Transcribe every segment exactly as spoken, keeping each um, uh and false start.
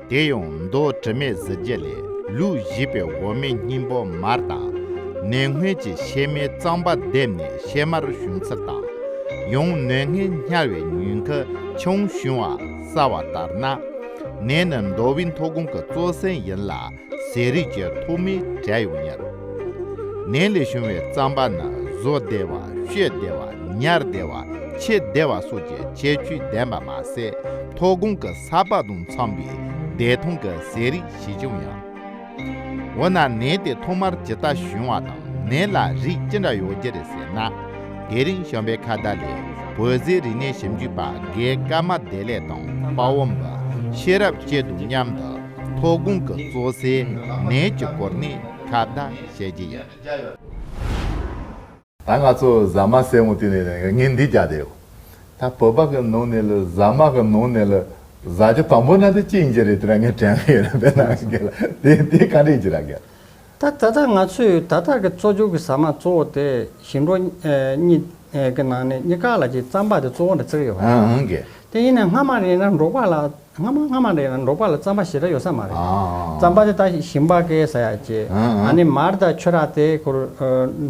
དེ་ཡང་མདོ་དྲི་མེད་གཟི་བརྗིད་ལས། ལུགས་བཞི་པའི་འོ་མའི་སྙིང་པོ་མར་དང་། ནད་སྔོན་གྱི་ཕྱེ་མའི་རྩམ་པ་བསྡེབས་ནས་ཕྱེ་མར་བྱུང་ཚུལ་དང་། ཡང་ནད་སྔོན་དམྱལ་བའི་ཉིང་ཁུ་ཆུང་བྱུང་བ་གསལ་བ་ལྟར་ན། ནད་ནི་མདོ་དབུས་མཐོ་སྒང་གི་གཙོ་སྲན་ཡིན་ལ། ཟས་རིགས་ཀྱི་ཐོག་མའི་གྲས་ཡང་ཉར། ནད་ལས་བྱུང་བའི་རྩམ་པ་ནི་བཟོ་བདེ་བ། བཤོས་བདེ་བ། ཉར་བདེ་བ། ཕྱེ་བདེ་བ་སོགས་ཀྱི་ཁྱད་ཆོས་ལྡན་པ་མ་ཟད། མཐོ་སྒང་གི་ས་པགས་དང་འཚམ་པའི་བདེ་ཐང་གི་ཟས་རིགས་ཞེས་ཀྱང་ཡང་། འོ་ན་ནད་དེ་ཐོག་མར་ཇི་ལྟར་བྱུང་བ་དང་། ནད་ལ་རིགས་ཅི་འདྲ་ཡོད་རྒྱུ་རེད་ཟེར་ན། དེ་རིང་བྱམས་པའི་ཁ་བརྡ་ལས་བོད་ཟས་རིག་གནས་ཞིབ་འཇུག་པ་རྒན་ཀརྨ་བདེ་ལེགས་དང་དཔའ་བོ་འབུམ། ཤེས་རབ་སྐྱིད་དང་མཉམ་དུ་ཐོག་སྒང་གི་གཙོ་སྲན་ནད་ཀྱི་སྐོར་ནས་ཁ་བརྡ་བྱེད་ཀྱི་ཡིན། ད་ང་ཚོ་ཟ་མ་ཟེར་འོང་དུས་ནས་ངས་འདི་རྒྱག་བསྡད་ཡོད། ད་བོད་པ་གི་ནང་ནས་ལ་ཟ་མ་གི་ནང་ནས་ལ་ཟ་རྒྱུ་དང་པོ་ན་དེ་ཅི་ཡིན་གྱི་རེད་དེ་ལ་ངས་དྲན་གི་ཡོད་རེད། དཔེར་ན་གི་ལ་དེ་དེ་ག་འདྲ་ཡིན་གྱི་ར་གི། ད་ད་ལྟ་ང་ཚོས་ད་ལྟ་གི་གཙོ་རྒྱུ་གི་ཟ་མ་གཙོ་བོ་དེ་ཞིམ་འགྲོ་གཉིས་གི་ནང་ནས་གཉིས་ཀ་ལ་ཅིག་རྩམ་པ་དེ་གཙོ་བོ་འདྲ་བརྩི་གི་ཡོད་རེད། ཨང་གི། དེ་ཡིན་ན་སྔ་མ་རེད་ན་འབྲོག་པ་ལ། སྔ་མ་སྔ་མ་རེད་ན་འབྲོག་པ་ལ་རྩམ་པ་ཞེ་དྲག་ཡོད་ས་མ་རེད། ཨ། རྩམ་པ་དེ་ད་ཞིམ་པ་གས་ཟ་ཡ་ཅེ། ཨ་ཨ། ཨ་ནི་མར་དང་ཆུ་རགས་དེ་ཁོ་རང་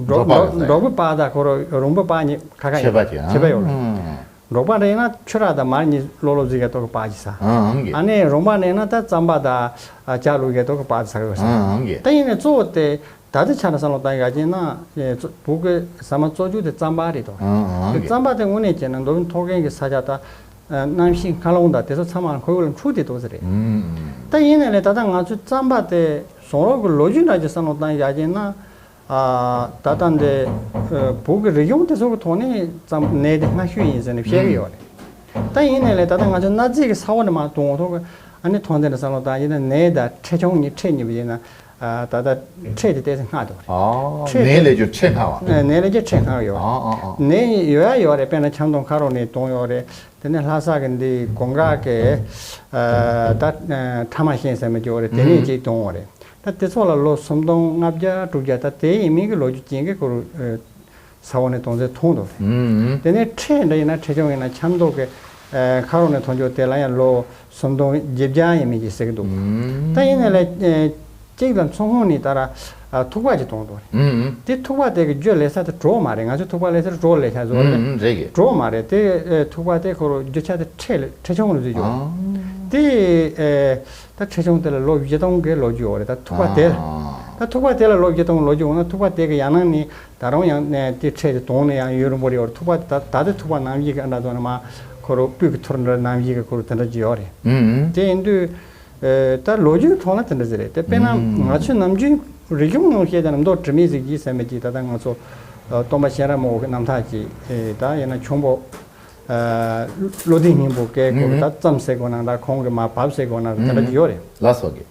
འབྲོག་འབྲོག་པ་གས་ཟ་ཡ། འབྲོག་པའི་པགས་དང་ཁོ་རང་རོང་པོའི་པགས་གཉིས་ཁ་ཁ་ཡོད། ཁྱད་པར་ཅིག་ཨ། ཁྱད་པར་ཡོད་རེད། ཨ། འབྲོག་པ་རེད་ན་ཆུ་རགས་དང་མར་གཉིས་ལོག་ལོག་ཟིག་ག་ཐོག་གི་པགས་ཅིག་ཟ། ཨ་ཨང་གི། ཨ་ནི་རོང་པ་རེད་ན་ད་རྩམ་པ་དང་ཇ་ལུག་གི་ཐོག་གི་པགས་ཟ་གི་ཡོད་ས། ཨ་ཨང་གི། ད་ཡིན་ནའི་གཙོ་བོ་དེ། ད་ལྟའི་ཆ་ནས་བསམ་བློ་བཏང་ཡག་ཅིག་ན། ཨེ་གཙོ་བོད་ཀྱི་ཟ་མ་གཙོ་རྒྱུ་དེ་རྩམ་པ་རེད་དོ། ཨང་ཨང་། དེ་རྩམ་པ་དེ་དངོས་གནས་བྱས་ན་མདོ་དབུས་མཐོ་སྒང་གི་ས་ཆ་དང་། ཨ་གནམ་གཤིས་སྔ་ལོང་དང་དེ་ཚོ་ཚང་མ་ཁོར་ཡུག་ལ་འཁྲུག་བསྡད་འདུག་ཟེར་རེད། ཨང་ཨང་། ད་ཡིན་ནའི་ལས་ད་ལྟ་ང་ཚོའི་རྩམ་པ་དེ་བཟོ་རོགས་ཀྱི་ལོ་རྒྱུས་འདྲ་ཅིག་བསམ་བློ་བཏང་ཡག་ཅིག་ན། ཨ་ད་ལྟ་འདི་ཨ་བོད་ཀྱི་རིག་གཞུང་དེ་ཚོ་གི་ཐོག་ནས་རྩམ་ནས་དེ་སྔ་ཤོས་ཡིན་ཟེར་ནས་བཤད་ཀྱི་ཡོད་རེད། ད་ཡིན་ནའི་ལས་ད་ལྟ་ང་ཚོ་གནའ་རྫས་ཀྱི་ས་འོག་ནས་མར་བཏོན་འོང་ཐོག་གི་ཨ་ནི་ཐོན་དེ་འདྲ་བསམ་བློ་བཏང་ཡིན་ན་ནས་དང་ཁྲེ་ཆུང་གཉིས་ཁྲེ་གཉིས་པ་ཡིན་ན། ཨ་ད་ལྟ་ཁྲེ་དེ་ཏོག་ཙམ་སྔ་འདུག་རེད། ཨ་ཁྲེ་ནས་དེ་ལས་ཀྱང་ཁྲེ་སྔ་བ། ཨ་ནས་ལས་ཀྱང་ཁྲེ་སྔ་ཡོད་རེད། ཨ་ཨ་ཨ། ནས་ཡོད་ཡ་ཡོད་རེད། དཔེར་ན་ཆབ་མདོ་མཁར་རོ་ནས་བཏོན་ཡོད་རེད། དེ་ནས་ལྷ་ས་གི་འདི་གོང་དཀར་གི་ཨ་ད་ཨ་ཕྲ་མ་ཤིང་ཟེར་མི་ཅིག་ཡོད་རེད། དེ་ནས་ཨུ་ཅིག་བཏོན་ཡོད་རེད། ད་དེ་ཚོ་ལ་ལོ་སུམ་སྟོང་ལྔ་བརྒྱ་དྲུག་བརྒྱ་ད་དེ་ཡིན་མིན་གྱི་ལོ་རྒྱུས་ཅན་གྱི་ཁོ་རུ་ཨ་ས་འོག་ནས་བཏོན་ཚད་མཐོང་འདུག་རེད། ཨུ་ཨུ། དེ་ནས་ཁྲེ་འདྲ་ཡིན་ན་ཁྲེ་ཆུང་ཡིན་ན་ཆབ་མདོ་གི་ཨ་མཁར་རོ་ནས་ཐོན་རྒྱུ་དེ་ལ་ཡང་ལོ་སུམ་སྟོང་བརྒྱད་བརྒྱ་ཡིན་མིན་གྱི་ཟེར་གྱི་འདུག་ཨུ་ཨུ། ད་ཡིན་ནའི་ལས་ཨ་གཅིག་ལ་མཚོ་སྔོན་ནས་ད་ར་ཨ་ཐུག་པ་ཅིག་གཏོང་འདུག་རེད། ཨུ་ཨུ། དེ་ཐུག་པ་དེ་གི་རྒྱུ་ལས་ས་དེ་གྲོ་མ་རེད། ང་ཚོ་ཐུག་པ་ལས་ས་གྲོ་ལས་ས་བཟོ་རེད། ཨུ་ཨུ་རེད་གི། གྲོ་མ་རེད། དེ་ཨ་ཐུག་པ་དེ་ཁོ་རུ་རྒྱུ་ཆ་དེ་ཁྲེ་ལ་ཁྲེ་ཆུང་རུ་བཟོས་ཡོད་རེད། ཨ་དེ་ཨ་ད་ཁྲེ་ཆུང་དེ་ལ་ལོ་བཞི་སྟོང་གི་ལོ་རྒྱུས་ཡོད་རེད། ད་ཐུག་པ་དེ་ཨ་ད་ཐུག་པ་དེ་ལ་ལོ་བཞི་སྟོང་ལོ་རྒྱུས་ཡོད་ན་ཐུག་པ་དེ་གི་ཡང་ནང་ནས་ད་རུང་ཡང་ནས་དེ་ཁྲེ་དེ་དོང་ནས་ཡང་ཡུན་རིང་པོ་རེད་ཡོད་རེད། ཐུག་པ་ད་ད་དེ་ཐུག་པ་ནམ་ཞིག་གི་ཨ་འདྲ་དོ་ན་མ་ཁོ་རུ་སྤུས་ཀྱི་ཐུར་འདྲ་ནམ་ཞིག་གི་ཁོ་རུ་དེ་འདྲ་ཅིག་ཡོད་རེད། ཨུ་ཨུ། དེ་ཡིན་དུས། ཨེ་ད་ལོ་རྒྱུས་ཐོག་ལ་དེ་འདྲ་ཟིག་རེད། དེ་དཔེར་ན་ང་ཚོའི་ནམ་རྒྱུན་རིག་གཞུང་ནང་བཤད་ཀྱང་མདོ་དྲི་མེད་གཟི་བརྗིད་ཟེར་མི་ཅིག་ད་ལྟ་ང་ཚོ་ཨ་སྟོན་པ་གཤེན་རབ་མང་པོ་གི་རྣམ་ཐར་ཅིག་ཨེ་ད་ཡིན་ན་ཁྱུང་པོ་ཨ་བློ་ལྡན་སྙིང་པོ་སྐད་ཁོ་ད་རྩམ་ཟེར་དགོས་ན་ད་ཁོང་གི་མ་བབས་ཟེར་དགོས་ན་དེ་འདྲ་ཅིག་ཡོད་རེད། ལ་སོགས་ཀྱི།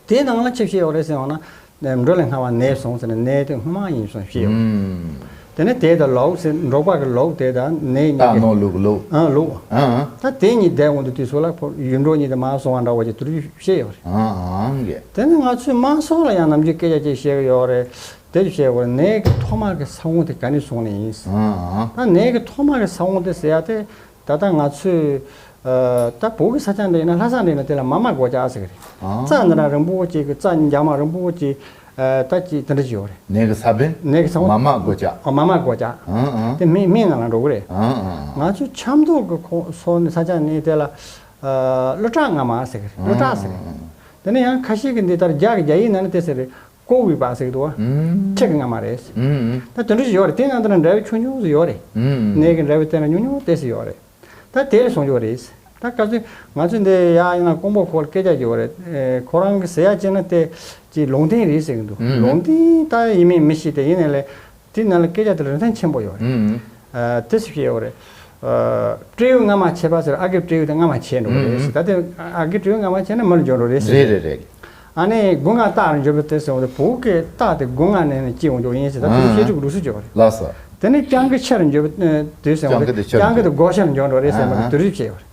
དེའི་ནང་ལ་ཅི་བཤད་ཡོད་རེད་ཟེར་བ་ན། འགྲོ་ལས་སྔ་བ་ནས་བྱུང་ཟེར་ནས་ནས་དེ་སྔོན་མ་ཡིན་སོང་བཤད་ཡོད། ཨུམ། དེ་ནས་དེ་དང་ལོག་ཟེར་འབྲོག་པ་གི་ལོག་དེ་དང་ནས་གཉིས་རྟ་ཀྱི་ནོར་ལུག་ལུག་ཨ་ལུག་ཨ་ཨ། ད་དེ་གཉིས་བསྡད་འོང་དུས་དུས་སུ་ལ་ཁོ་ཡུལ་འགྲོ་གཉིས་དེ་མ་སོང་བ་འདྲ་བོ་ཅིག་དུར་རྒྱུ་བཤད་ཡོད་རེད། ཨ་ཨ་གི། དེ་ནས་ང་ཚོས་དམངས་སྲོལ་ལ་ཡང་ནམ་རྒྱུན་སྐད་ཆ་ཅིག་བཤད་གི་ཡོད་རེད། དེ་ཅིག་བཤད་དགོས་རེད། ནས་གི་ཐོག་མ་གི་ས་བོན་དེ་ག་ནས་བྱུང་ནས་ཡིན། ཨ་ཨ། ད་ནས་གི་ཐོག་མ་གི་ས་བོན་དེ་ཟེར་ཡ་དེ། ད་ལྟ་ང་ཚོས་ཨ་ད་བོད་ཀྱི་ས་ཆ་འདི་ཡིན་ན་ལྷ་ས་འདི་ཡིན་ན་དེ་ལ་མ་མ་སྒོ་ལྕགས་ཟེར་གི་རེད། ཨ། རྩྭ་འདི་འདྲ་རིང་པོ་ཅིག་གི་རྩྭ་འཇམ་མ་རིང་པོ་ཅིག་ཨ་ད་ཅིག་དེ་འདྲ་ཅིག་ཡོད་རེད། ནས་གི་ས་བོན། ནས་གི་ས་བོན། མ་མ་སྒོ་ལྕགས། ཨ་མ་མ་སྒོ་ལྕགས། ཨ་ཨ། དེ་མིང་མིང་ནང་ལ་འགྲོ་གི་རེད། ཨ་ཨ། ང་ཚོ་ཆབ་མདོ་གི་ཁོངས་སོ་ནི་ས་ཆ་ནི་དེ་ལ་ཨ་གླུ་བྲག་རྔ་མ་ཟེར་གི་རེད། གླུ་བྲག་ཟེར་གི་རེད། དེ་ནས་ཡང་ཁ་ཤས་ཀྱིས་འདི་ལྟར་རྒྱ་གི་རྒྱ་ཡིག་ནང་ནས་དེ་ཟེར་རེད། ཀོ་བི་པ་ཟེར་གི་འདུག་བ། ཨུམ། ཁྲེ་གི་རྔ་མ་རེད། ཨུམ། ད་དེ་འདྲ་ཞིག་ཡོད་རེད། དེ་ནང་དུ་ན་འདྲ་བའི་ཆུང་ཆུང་ཞིག་ཡོད་རེད། ཨུམ། ནས་གི་འདྲ་བའི་དེ་ན་ཉུང་ཉུང་དེ་ཟིག་ཡོད་རེད། ད་དེ་ལས་སོང་ཆོག་རེད། ད་ག་ཚོད་ང་ཚོས་འདི་ཡ་ཡིན་ན་ཀོང་པོ་ཁོ་ལ་སྐད་ཆ་ཞིག་ཡོད་རེད། ཨེ་ཁོ་རང་གི་ཟེར་ཡ་བྱས་ན་དེ་ཅིག་ལུང་བསྟན་རེད་ཟེར་གི་འདུག་ཨུམ། ལུང་བསྟན་ད་ཡིན་མིན་མི་ཤེས། དེ་ཡིན་ནའི་ལས་དེ་ནང་ལ་སྐད་ཆ་དེ་ལ་རིན་ཐང་ཆེན་པོ་ཡོད་རེད། ཨུམ། ཨ་དེ་ཟིག་བཤད་ཡོད་རེད། ཨ་སྤྲེའུ་རྔ་མ་བྱས་པ་ཟེར། ཨ་གི་སྤྲེའུ་དེ་རྔ་མ་བྱས་འགྲོ་གི་རེད་ཟེར། ཨུམ། ད་དེ་ཨ་གི་སྤྲེའུ་རྔ་མ་བྱས་ན་མི་ལ་འབྱོར་འགྲོ་རེད་ཟེར། རེད་རེད་རེད། ཨ་ནི་སྒོ་ང་སྟག་རུ་འགྱུར་བ་དེ་ཟེར་བ་དེ་བོད་ཀྱི་སྟག་དེ་སྒོ་ང་ནས་ནས་སྐྱེས་འོང་འཇོག་ཡིན་ཟེར། ད་དེ་ཨ་བཤད་ཚུལ་ལུགས་སྲོལ་ཅིག་ཡོད་རེད། ལགས་སོ། དེ་ནས་སྤྱང་ཀི་ཆེ་རུ་འགྱུར་བ་དེ་ཟེར་བ་དེ་སྤྱང་ཀི་དེ་ཆེ་རུ་སྤྱང་ཀི་འགྱུར་དེ་སྒོ་ཆེ་རུ་འགྱུར་འགྲོ་རེད་ཟེར་བ་དེ་ཨ་དེ་རིགས་བཤད་ཡོད་རེད།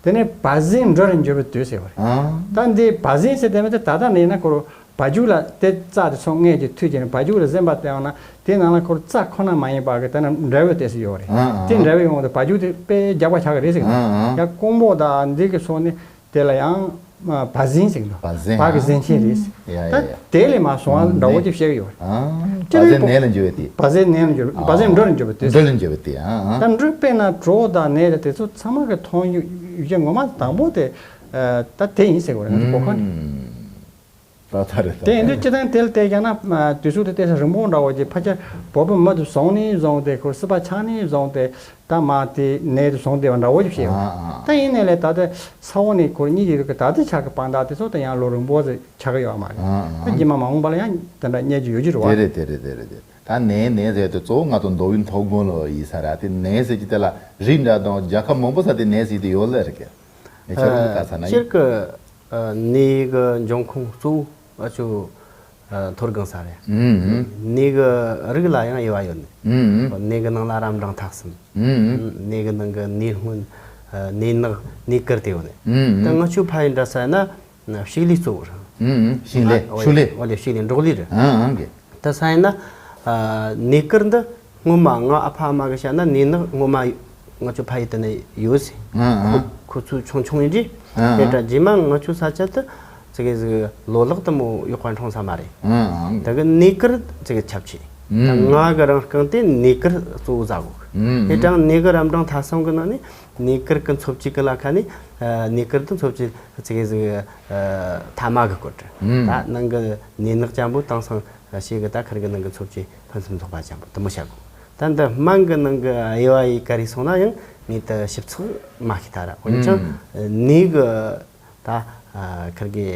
དེ་ནས་བ་ཟན་འགྲོ་རུ་འགྱུར་བ་དེ་ཟེར་བ་རེད། ཨ། ད་འདི་བ་ཟན་ཟེར་དེ་མ་དེ་ད་ལྟ་ནས་ན་ཁོ་རུ་བ་རྒྱུག་ལ་དེ་རྩ་དེ་ཚོ་ངས་ཀྱི་མཐུད་ཀྱི་ནས་བ་རྒྱུག་ལ་གཟན་པ་བཏང་ན་དེ་ནང་ལ་ཁོ་རུ་རྩ་ཁོ་ན་མ་ཡིན་པ་གི་དེ་ན་འདྲ་བོ་དེ་ཟེར་ཡོད་རེད། ཨ་ཨ། དེ་འདྲ་བོ་ཡོང་དུས་བ་རྒྱུག་དེ་དཔེ་རྒྱག་པ་ཆགས་ཀྱི་རེད་ཟེར་གི་འདུག་ཨ་ཨ། ཡང་ཀོང་པོ་དང་འདི་གི་ཚོ་ནི་དེ་ལ་ཡང་། བ་ཟན་ཟེར་གི་འདུག་བ་ཟན། བ་གི་ཟན་ཆེན་རེད། ཡ་ཡ་ད་ཡ། དེ་ལས་མ་སོང་བ་འདྲ་བོ་ཅིག་བཤད་ཀྱི་ཡོད་རེད། ཨ། བ་ཟན་ནད་ལ་འགྱུར་བའི་དེ། བ་ཟན་ནད་ལ་འགྱུར། བ་ཟན་འབྲུ་ལ་འགྱུར་བ་དེ། འབྲུ་ལ་འགྱུར་བའི་དེ། ཨ་ཨ། ད་འབྲུ་དཔེར་ན་གྲོ་དང་ནས་དང་དེ་ཚོ་ཚང་མ་གི་མཐོང་ཡུལ་ཡུལ་ཅན་ངོ་མ་དང་པོ་དེ། ད་དེ་ཡིན་ཟེར་བ་རེད་ང་ཚོ་གོ་ཁ་ནས། ད་ད་རེད་ད། དེ་ཡིན་དུས་སྤྱི་བཏང་དེ་ལ་བལྟས་ཀྱང་ན་དུས་ཚོད་དེ་ཏོག་ཙམ་རིང་པོ་འདྲ་བོ་ཅིག་ཕལ་ཆེར་བོད་པ་མ་དུ་བཟུང་ནས་བཟུང་སྟེ་ཁོར་སྲིད་པ་ཆགས་ནས་བཟུང་སྟེ། ད་མ་དེ་ནས་དུ་བཟུང་བསྡད་པ་འདྲ་བོ་ཞིག་བཤད་ཡོང་། ཨ་ཨ། ད་ཡིན་ནའི་ལས་ད་ལྟ་ས་འོག་ནས་ཁོར་གཉིས་ཀྱི་རིགས་ཀྱི་ད་ལྟ་ཆགས་ཀྱི་དཔང་རྟགས་དེ་ཚོ་ད་ཡང་ལོ་རིང་པོ་ཞིག་ཆགས་ཀྱི་ཡོད་མ་རེད། ཨ་ཨ། ད་རྗེས་མ་མ་འོངས་པ་ལ་ཡང་དེ་འདྲ་རྙེད་ཀྱི་ཡོད་ཀྱི་རེད་བ། དེ་རེད་དེ་རེད་དེ་རེད་དེ། ད་ནས་ནས་ཟེར་དུས་གཙོ་བོ་ང་ཚོ་མདོ་དབུས་མཐོ་སྒང་ལ་ཡིན་ས་ར་དེ་ནས་ཟེར་གྱི་དེ་ལ་རིགས་འདྲ་དང་རྒྱལ་ཁབ་མང་པོ་ས་དེ་ནས་ཟེར་དེ་ཡོད་ལ་རེད་ཀྱི། ཨ། སྤྱིར་གི་ནས་གི་འབྱུང་ཁུངས་གཙོ་བོ་ཨ་ཅོ། མཐོ་སྒང་ས་རེད། ཨུམ། ནས་གི་རིགས་ལ་ཡང་དབྱེ་བ་ཡོད་ནི། ཨུམ། ནས་གི་ནང་ལ་རབ་འབྲིང་ཐ་གསུམ། ཨུམ། ནས་གི་ནང་གི་ནས་སྔོན། ནས་ནག་ནས་དཀར་དེ་ཡོད་ནི། ཨུམ། ད་ང་ཆོ་ཕ་ཡི་འདྲ་ས་ན་ཕྱུགས་ལས་གཙོ་བོ་རེད། ཨུམ། ཕྱུགས་ལས་ཕྱུགས་ལས། འོ་ལེ་ཕྱུགས་ལས་འབྲོག་ལས་རེད། ཨང་ཨང་གི། ད་ས་ཡིན་ན། ནས་དཀར་འདི་སྔོན་མ་ང་ཨ་ཕ་ཨ་མ་གི་བཤད་ན་ནས་ནག་སྔོན་མ་ང་ཆོ་ཕ་ཡི་དེ་ནས་ཡོད་ཟེར། ཨང་ཨང་། ཁོ་ཁོ་ཚོ་ཆུང་ཆུང་ཡིན་དུས། ཨང་ཨང་། དེ་འདྲ་རྗེས་མ་ང་ཆོ་ས་ཆ་དུ་ཙི་གེ་ཟིག་ལོ་ལེགས་དུ་མོ་གཡོག་པ་འཁྲུངས་ས་མ་རེད། ཨང་ཨང་། ད་གི་ནས་དཀར་ཙི་གེ་ཁྱབ་ཆེ། ད་ང་གི་རང་རྐང་དེ་ནས་དཀར་གཙོ་བོ་ཟ་གོ་གི། དེ་དྲང་ནས་དཀར་རབ་འབྲིང་ཐ་གསུམ་གི་ནང་ནས་ནས་དཀར་གི་འཚོ་བཅུད་གི་ལ་ཁ་ནས་ནས་དཀར་དུ་འཚོ་བཅུད་ཙི་གེ་ཟིག་ཐ་མ་གི་སྐོར་དྲ། ད་ནང་གི་ནས་ནག་ཅན་པོ་དེང་སང་ཞེས་གི་ད་ཁིར་གི་ནང་གི་འཚོ་བཅུད་ཕུན་སུམ་ཚོགས་པ་ཅན་པོ་དུ་མོ་བྱ་དགོས། ད་འདི་སྨན་གི་ནང་གི་དབྱེ་བ་ཡི་ག་རེ་སོང་ན་ཡང་ངས་ད་ཞིབ་ཚགས་མ་ཤེས་ད་ར། འོན་ཀྱང་ནས་གི་ད་ཁིར་གི་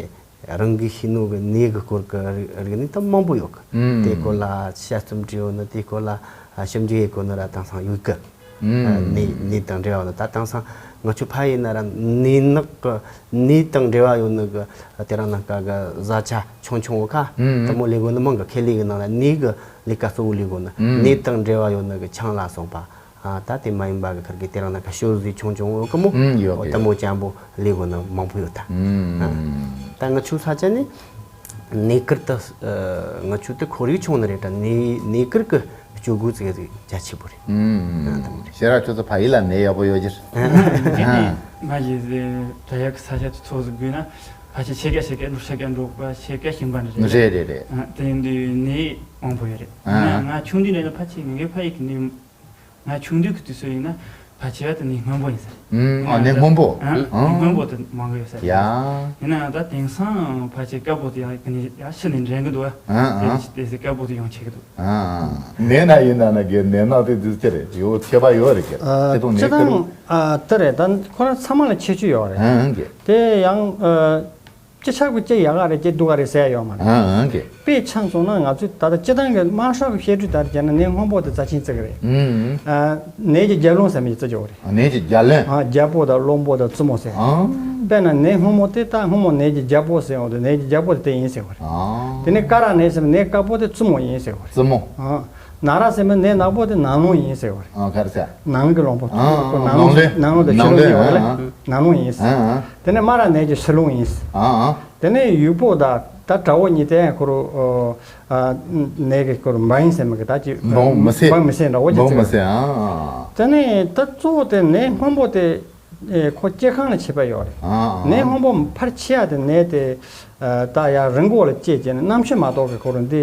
རང་གི་ཤེས་ནོ་གི་ནས་གི་སྐོར་གི་རིག་གནས་ད་མང་པོ་ཡོད་གི། དེ་སྐོར་ལ་དཔྱད་རྩོམ་བྲིས་ཡོད་ནི། དེ་སྐོར་ལ་ཞིབ་འཇུག་ཡེ་གོ་ནི་ར་དེང་སང་ཡོད་གི། ནས་ནས་དང་འབྲེལ་བ་ནི་ད་དེང་སང་ང་ཆོ་ཕ་ཡིན་ན་ར་ནས་ནག་གི་ནས་དང་འབྲེལ་བ་ཡོད་ནི་གི་དེ་རང་ནང་ཀ་གི་བཟའ་བཅའ་ཆུང་ཆུང་བོ་ཁ་དུ་མོ་ལས་གོ་ནི་མང་གི། ཁེ་ལས་གི་ནང་ལ་ནས་གི་ལས་ཀ་གཙོ་བོ་ལས་གོ་ནི། ནས་དང་འབྲེལ་བ་ཡོད་ནི་གི་ཆང་ལ་སོགས་པ། ད་དེ་མ་ཡིན་པ་གི་ཁར་གི་དེ་རང་ནང་ཀ་ཞོ་ཟི་ཆུང་ཆུང་བོ་གི་མོ་ཡོད་གི། དུ་མོ་ཅན་པོ་ལས་གོ་ནི་མང་པོ་ཡོད་ད། ད་ང་ཆོ་ས་ཆ་ནི། ནས་དཀར་དུ་ང་ཆོ་དེ་ཁོར་ཡུག་ཆུང་ནི་རེད་ད། ནས་ནས་དཀར་གི་སྤྱོད་སྒོ་ཙི་གེ་ཙི་རྒྱ་ཆེ་པོ་རེད། ཨུམ། ཨ་དེ་མོ་རེད། ཤེས་རབ་ཁྱོད་ཚོ་ཕ་ཡུལ་ལ་ནས་ཡག་པོ་ཡོད་ཀྱི་རེད། ཨ་ནི་ང་ཡི་ཟེ་ད་ཡག་གི་ས་ཆ་དེ་ཚོ་ཟིག་དགོས་ན་ཕལ་ཆེར་ཆེ་ག་ཆེ་ག་འགྲོ་ཆེ་ག་འགྲོ་པ་ཆེ་ག་ཞིང་པ་འདྲ་རེད། རེད་རེད་རེད། ཨ་དེ་ཡིན་དུས་ནས་མང་པོ་ཡོད་རེད། ཨ་ང་ང་ཆུང་དུས་ནས་ཕལ་ཆེར་ངའི་ཕ་ཡུལ་གི་ནས། ང་ཆུང་དུས་ཀྱི་དུས་ཚོད་ཡིན་ན་ཕལ་ཆེ་བ་དེ་ནས་སྔོན་པོ་ཡིན་ས་རེད། ཨ་ནས་སྔོན་པོ། ཨ་ནས་སྔོན་པོ་དེ་མང་གི་ཡོད་ས་རེད། ཡ། ཡིན་ན་ད་དེང་སང་ཕལ་ཆེར་དཀར་པོ་དེ་ཡང་ནས་ཡ་ཕྱི་ནས་འདྲེན་གི་འདུག་ཨ། ཨ་དེ་དེ་དཀར་པོ་དེ་ཡོང་ཆེ་གི་འདུག་ཨ་ནས་ན་ཡིན་ན་ན་གི་ནས་ན་དེ་དུས་ཚོད་རེད་ཡོད་ཁྱད་པར་ཡོད་རེད་གི། དེ་དང་ནས་སྤྱི་དང་ཨ་དེ་རེད། ད་ཁོ་རང་ཚང་མ་ལ་ཁྱད་ཆོས་ཡོད་རེད། ཨ་གི། དེ་ཡང་ཨ། སྤྱི་ཆགས་ཀྱི་སྤྱི་ཡག་ག་རེད་སྤྱི་སྡུག་ག་རེད་ཟེར་ཡ་ཡོད་མ་རེད། ཨང་ཨང་གི། དཔེ་ཆ་མཚོན་ན་ང་ཚོས་ད་ལྟ་སྤྱི་བཏང་གི་དམར་ཤོག་གི་བཤད་སྒྲོས་ལྟར་བྱས་ན་ནས་སྔོན་པོ་དེ་རྩ་ཆེན་བརྩི་གི་རེད། ཨུམ། ཨ་ནས་ཀྱི་རྒྱལ་བློན་ཟེར་མི་ཞིག་བརྩི་ཆོག་རེད། ཨ་ནས་ཀྱི་རྒྱལ་བློན། ཨ་རྒྱལ་པོ་དང་བློན་པོ་དང་བཙུན་མོ་ཟེར། ཨང་། དཔེར་ན་ནས་སྔོན་མོ་དེ་ད་སྔོན་མོ་ནས་ཀྱི་རྒྱལ་པོ་ཟེར་འོང་དུས་ནས་ཀྱི་རྒྱལ་པོ་དེ་དེ་ཡིན་ཟེར་བ་རེད། ཨང་། དེ་ནས་ཀ་ར་ནས་ཟེར་ནས་དཀར་པོ་དེ་བཙུན་མོ་ཡིན་ཟེར་བ་རེད། བཙུན་མོ། ཨ་ན་ར་ཟེར་མི་ནས་ནག་པོ་དེ་ནང་བློན་ཡིན་ཟེར་བ་རེད། ཨ་ག་རེ་ཟེར། ནང་གི་བློན་པོ། ཨ་ཨ་ནང་བློན་ནང་བློན་དང་ཕྱི་བློན་གཉིས་ཡོད་རེད། ཨ་ཨ། ནང་བློན་ཡིན། ཨ་ཨ། དེ་ནས་སྨ་ར་ནས་ཀྱི་ཕྱི་ལུང་ཡིན། ཨ་ཨ། དེ་ནས་ཡུལ་པོ་དང་ད་དགྲ་བོ་གཉིས་དེ་ཁོ་རུ་ནས་ཀྱི་ཁོ་རུ་འབངས་ཡིན་ཟེར་མི་གི་ད་ཅི་འབངས་མི་སེར། འབངས་མི་སེར་འདྲ་བོ་ཅི་འབངས་མི་ཟེར། སེར། ཨ་ཨ། དེ་ནས་ད་གཙོ་བོ་དེ་ནས་སྔོན་པོ་དེ་ཁོ་སྐྱེ་ཁམས་ལ་ཁྱད་པར་ཡོད་རེད། ཨ་ཨ། ནས་སྔོན་པོ་ཕར་ཆེ་ཡ་དེ་ནས་དེ་ད་ཡ་རི་མགོ་ལ་སྐྱེས་བྱས་ནས་གནམ་གཤིས་མ་གཏོགས་ཀྱི་ཁོ་རུ་འདི་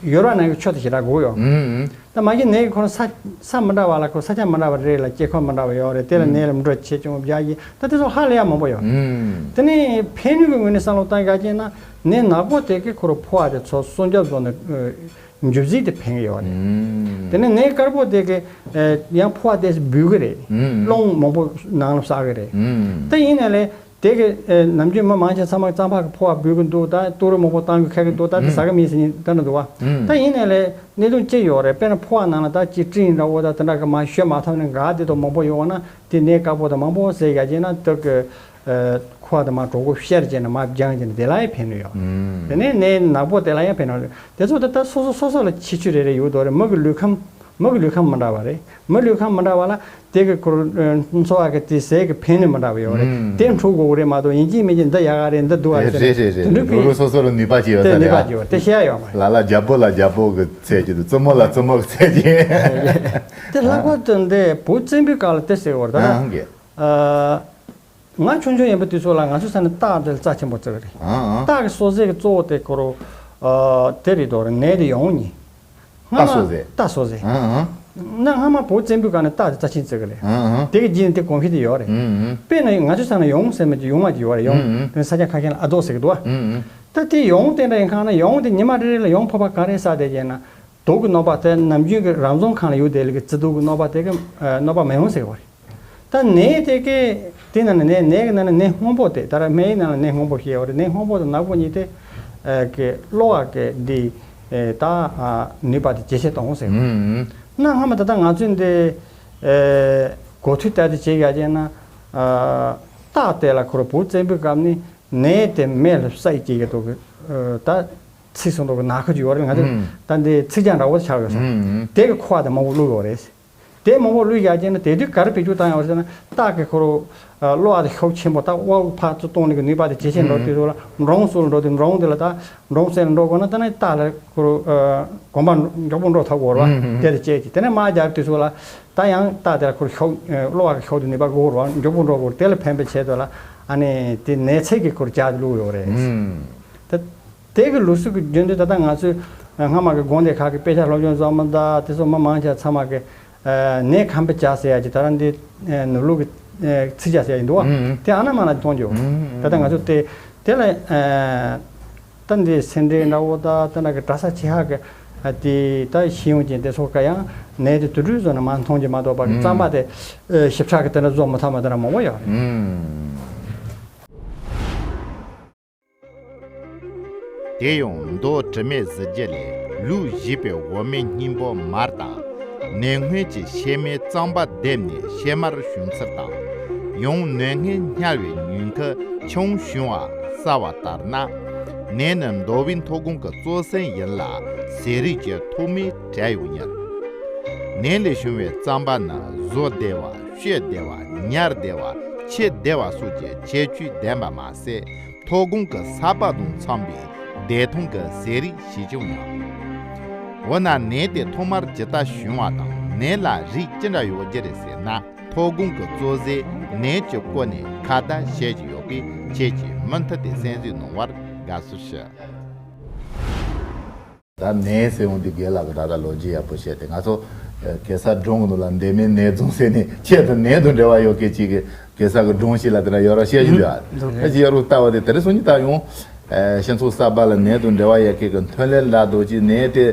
ཡོལ་བ་ནང་གི་ཆུ་དེ་ཞེ་དྲག་དགོས་ཡོད། ཨུ་ཨུ། ད་མ་གཞི་ནས་ཁོ་རང་ས་ས་མི་འདྲ་བ་ལ་ཁོ་ས་ཆ་མི་འདྲ་བ་རེ་ལ་སྐྱེ་ཁམས་མི་འདྲ་བ་ཡོད་རེད། དེ་ལ་ནས་ལ་འབྲུ་ཆེ་ཆུང་བཞག་གི་ད་དེ་ཚོ་ཧ་ལས་ཡ་མང་པོ་ཡོད་རེད། དེ་ནས་ཕན་ནུས་ཀྱི་ངོས་ནས་བསམ་བློ་བཏང་ག་ཅེ་ན་ནས་ནག་པོ་དེ་གི་ཁོ་རང་ཕོ་བ་དེ་ཚོ་སྲུང་སྐྱོབ་བཟོ་ནས་འཇུ་བཟེད་དེ་ཕན་གི་ཡོད་རེད། དེ་ནས་ནས་དཀར་པོ་དེ་གི་ཡང་ཕོ་བ་དེ་འབུད་གི་རེད། རླུང་མང་པོ་ནང་ལ་བསགས་གི་རེད། ད་ཡིན་ནའི་ལས། དེ་གི་ནམ་རྒྱུན་མི་མང་ཆེ་ཚང་མ་གཙང་པ་གི་ཕོ་བ་འབུད་གི་འདུག་ད་ཏུ་རུ་མང་པོ་བཏང་གི་ཁ་གི་འདུག་ད་དེ་ཟ་གི་མིན་ཟེར་ནི་ད་འདྲ་འདུག་བ། ད་ཡིན་ནའི་ལས་གནད་དོན་གཅིག་ཡོད་རེད། དཔེར་ན་ཕོ་བ་ནང་ལ་ད་ཅི་སྤྲིན་འདྲ་བོ་ད་དེ་འདྲ་གི་མ་ཤོད་མ་ཐུབ་ནི་འགའ་དེ་དང་མང་པོ་ཡོད་ན་དེ་ནས་དཀར་པོ་དང་མང་པོ་ཟེར་ཡ་ཅེ་ན་དེ་གི་ཁོ་བ་དེ་མ་གྲོགས་པོ་ཤར་ཅེ་ན་མ་སྦྱང་ཅེ་ན་དེ་ལ་ཡང་ཕན་ནུས་ཡོད། དེ་ནས་ནས་ནག་པོ་དེ་ལ་ཡང་ཕན་ནུས་ཡོད། དེ་ཚོ་ད་ད་སོ་སོ་སོ་སོ་ལ་ཁྱད་ཆོས་རེ་རེ་ཡོད་དོ་རེད། མི་གི་ལུས་ཁམས་མི་གི་ལུས་ཁམས་མི་འདྲ་བ་རེད། མི་ལུས་ཁམས་མི་འདྲ་བ་ལ་དེ་གི་ཁོར་འཚོ་བ་གི་དེ་ཟས་གི་ཕན་ནུས་མི་འདྲ་བ་ཡོད་རེད། དེ་འཁྲུ་དགོས་གི་རེད་མ་གཏོགས་ཡིན་གཅིག་མིན་གཅིག་འདི་ཡག་ག་རེད་འདི་སྡུག་ག་རེད་ཟེར་རེད་རེད་རེད། དེ་འདྲ་རུ་རུ་སོ་སོ་ལ་ནུས་པ་ཅིག་ཡོད་ས་རེད། ནུས་པ་ཅིག་ཡོད་དེ་ཤེས་ཡ་ཡོད་མ་རེད། ལ་ལ་རྒྱལ་པོ་ལ་རྒྱལ་པོ་གི་ཚད་ཀྱི་འདུག་བཙུན་མོ་ལ་བཙུན་མོ་གི་ཚད་ཀྱི། དེ་ལྷག་པར་དུ་འདི་བོད་བཙན་པོའི་སྐབས་ལ་དེ་ཟེར་བ་རེད་ད། ཨ་ཧང་གི། ཨ། ང་ཆུང་ཆུང་ཡིན་པའི་དུས་ཚོད་ལ་ང་ཚོའི་ས་ནས་སྟག་དེ་ལ་རྩ་ཆེན་པོ་བརྩི་གི་རེད། ཨང་ཨང་། སྟག་གི་སོ་ཟས་ཀྱི་གཙོ་བོ་དེ་ཁོ་རང་། ཨ། དེ་རེད་དོ་རེད། ནས་དེ་ཡོང་ཉིན། སྔ་སྟག་མ་སོ་ཟས། སྟག་སོ་ཟས། ཨང་ཨང་། ན་སྔ་མ་བོད་བཙན་པོའི་སྐབས་ནས་སྟག་དེ་རྩ་ཆེན་བརྩི་གི་རེད། ཨང་ཨང་། དེ་གི་རྗེས་ནས་དེ་གོམས་གཤིས་དེ་ཡོད་རེད། ཨང་ཨང་། དཔེར་ན་ང་ཚོའི་ས་ནས་ཡོང་ཟེར་མི་དེ་ཡོང་མ་དེ་ཡོད་རེད། ཡོང་། ཨང་ཨང་། དེ་ས་ཆ་ཁ་ཤས་ལ་ཨ་རྡོ་ཟེར་གི་འདུག་བ། ཨང་ཨང་། ད་དེ་ཡོང་དེ་འདྲ་ཡིན་ཁང་ན་ཡོང་དེ་ཉི་མ་རེ་རེ་ལ་ཡོང་ཕོར་པ་ག་རེ་ཟ་དེ་བྱས་ན། དུག་གི་གནོད་པ་དེ་ནམ་རྒྱུན་གྱི་རང་བཙོང་ཁང་ལ་ཡོད་དེ་ལ་གི་རྩི་དུག་གི་གནོད་པ་དེ་གི་ཨ་གནོད་པ་མི་ཡོང་ཟེར་བ་རེད། ད་ནས་དེ་གི་དེ་ནང་ནས་ནས་ནས་གི་ནང་ནས་ནས་སྔོན་པོ་དེ་ད་ར་སྨན་ཡིག་ནང་ལ་ནས་སྔོན་པོ་བཤད་ཡོད་རེད། ནས་སྔོན་པོ་དང་ནག་པོ་གཉིས་དེ་ཨ་གི་གློ་བ་གི་འདི་ཨེ་ད་ཨ་ནུས་པ་དེ་ཇེ་ཆེ་གཏོང་ཟེར་བ་རེད། ཨུམ། ན་སྔ་མ་ད་ལྟ་ང་ཚོས་འདི་ཨེ་གོ་ཐོས་ལྟ་དེ་བྱེད་ཡ་བྱས་ན་ཨ་སྟག་དེ་ལ་ཁོ་ར་བོད་བཙན་པོའི་སྐབས་ནས་ནས་དེ་མེ་ལ་བསྲེགས་བྱེད་ཡ་དོ་གི་ཨ་ད། ཚིག་སོང་འགྲོ་གི་ནག་ཁུ་ཅིག་ཡོད་རེད། ང་ཚོ་ཨུམ། ད་འདི་ཚིག་རྒྱག་འདྲ་བོ་ཆགས་ཡོད་ས། ཨུམ། དེ་གི་ཁུ་བ་དེ་མང་པོ་བླུགས་ཡོད་རེད། དེ་མང་པོ་བླུགས་ཡག་ཅན་ན་དེ་དུས་ག་རེ་བེད་སྤྱོད་བཏང་ཡོད་རེད་ཟེར་ན་སྟག་གི་ཁོ་རོ་གློ་བ་དེ་ཤུགས་ཆེན་པོ་ད་དབའ་ཕར་ཚུར་གཏོང་ནི་གི་ནུས་པ་དེ་ཇེ་ཆེར་འགྲོ་ཨུམ། དུས་ཚོད་ལ་འབྲོང་སུ་ལ་འགྲོ་དུས་འབྲོང་དེ་ལ་ད་འབྲོང་སེ་ལ་འགྲོ་དགོས་ན་ད་ནི་སྟག་ལ་ཁོ་རོ་གོམ་པ་མགྱོགས་པོ་འགྲོ་ཐུབ་དགོས་རེད་བ། ཨུམ། དེ་དེ་བྱས་ཀྱི་དེ་ནས་མར་རྒྱག་དུས་ཚོད་ལ་ད་ཡང་སྟག་དེ་ལ་ཁོ་རོ་ཤུགས་གློ་བ་གི་ཤུགས་དེ་ནུས་པ་དགོས་རེད་བ། མགྱོགས་པོ་འགྲོ་དགོས་རེད། དེ་ལ་ཕན་པའི་ཆེད་དུ་ལ་ཨ་ནི་དེ་ནས་ཚད་ཀྱི་ཁོ་རོ་རྒྱག་བླུགས་ཡོད་རེད། ཨུམ། ད། དེ་གི་ལུགས་སྲོལ་གྱི་རྒྱུན་དུ་ད་ལྟ་ང་ཚོས་སྔ་མ་གི་དགོན་སྡེ་ཁག་གི་དཔེ་ཆ་སློབ་སྦྱོང་བཟོ་མི་དང་དེ་ཚོ་མི་མང་ཆེ་ཚང་མ་གི་ནས་ཁམ་པ་བྱ་ཟེར་ཡ་གྱི་ད་རང་འདི་ནོར་ལུག་གི་ཚིག་བྱ་ཟེར་ཡ་ཡིན་འདུག་བ། ཨུམ། དེ་ཨ་ན་མ་ན་གཏོང་རྒྱུ། ཨུམ། ད་ལྟ་ང་ཚོ་དེ་དེ་ལ་ད་འདི་སེ་འབྲས་འདྲ་བོ་ད་ད་ན་གི་གྲྭ་ས་ཆེ་ཧ་གི་དེ་ད་ཤེས་ཡོན་ཅན་དེ་ཚོ་ག་ཡང་ནས་དེ་དུད་འགྲོའི་བཟོ་ན་མ་མཐོང་རྒྱུ་མ་གཏོགས་པ་གི་ཨུམ། རྩམ་པ་དེ་ཞིབ་ཕྲ་གི་དེ་འདྲ་བཟོ་མི་ཐུབ་མ་དེ་འདྲ་མང་པོ་ཡོད་རེད། ཨུམ། དེ་ཡང་མདོ་དྲི་མེད་གཟི་བརྗིད་ལས་ལུགས་བཞི་པའི་འོ་མའི་སྙིང་པོ་མར་དང་། ནས་སྔོན་གྱི་ཕྱེ་མའི་རྩམ་པ་བསྡེབས་ནས་ཕྱེ་མར་བྱུང་ཚུལ་དང་། ཡང་ནས་སྔོན་བསྙལ་བའི་ཉིང་ཁུ་ཆུང་བྱུང་བ་གསལ་བ་ལྟར་ན། ནས་ནི་མདོ་བའི་ཐོག་ཁོངས་ཀྱི་གཙོ་ཟན་ཡིན་ལ་ཟས་རིགས་ཀྱི་ཐོག་མའི་གྲས་ཡང་ཡིན། ནས་ལས་བྱུང་བའི་རྩམ་པ་ནི་བཟོ་བདེ་བ། སྤྱོད་བདེ་བ། ཉར་བདེ་བ། འཁྱེར་བདེ་བ་སོགས་ཀྱི་ཁྱད་ཆོས་ལྡན་པ་མ་ཟད། ཐོག་ཁོངས་ཀྱི་ས་པགས་དང་འཚམ་པའི་བདེ་ཐང་གི་ཟས་རིགས་ཤིག་ཀྱང་ཡིན། འོ་ན་ནས་དེ་ཐོག་མར་ཇི་ལྟར་བྱུང་བ་དང་ནས་ལ་རིགས་ཅི་འདྲ་ཡོད་རྒྱུ་རེད་ཟེར་ན། ཐོག་ཁོངས་ཀྱི་གཙོ་ཟས་ནས་ཀྱི་སྐོར་ནས་ཁ་བརྡ་བྱེད་ཀྱི་ཡོད་པས་ཁྱེད་ཀྱིས་མུ་མཐུད་དེ་གསན་གཟིགས་གནང་བར་དགའ་བསུ་ཞུ། ད་ནས་ཟེར་འོང་དུས་རྒན་ལགས་ཀྱིས་ད་ལྟ་ལོ་རྒྱུས་ཡག་པོ་བཤད་དེ། ང་ཚོ་ཨ་གེ་སར་སྒྲུང་གི་ནང་ལ་འདན་མའི་ནས་རྫོང་ཟེར་ནས་ཆེད་དུ་ནས་དང་འབྲེལ་བ་ཡོད་མཁན་ཅིག་གི་གེ་སར་གྱི་སྒྲུང་ཞིག་ལ་དེ་འདྲ་ཡོད་ར་བཤད་ཀྱི་འདུག་ཨ། འདུག་ཁ་ཅིག་ཡོད་རུ་ལྟ་བ་དེ་དེ་རིང་སང་ཉིན་ད་ཡོང་ཨ་སྤྱི་ཚོགས་གསར་པ་ལ་ནས་དང་འབྲེལ་བ་ཡོད་མཁན་གྱི་ཐོན་ལས་འདྲ་འདུག་ཅིག་ནས་དེ་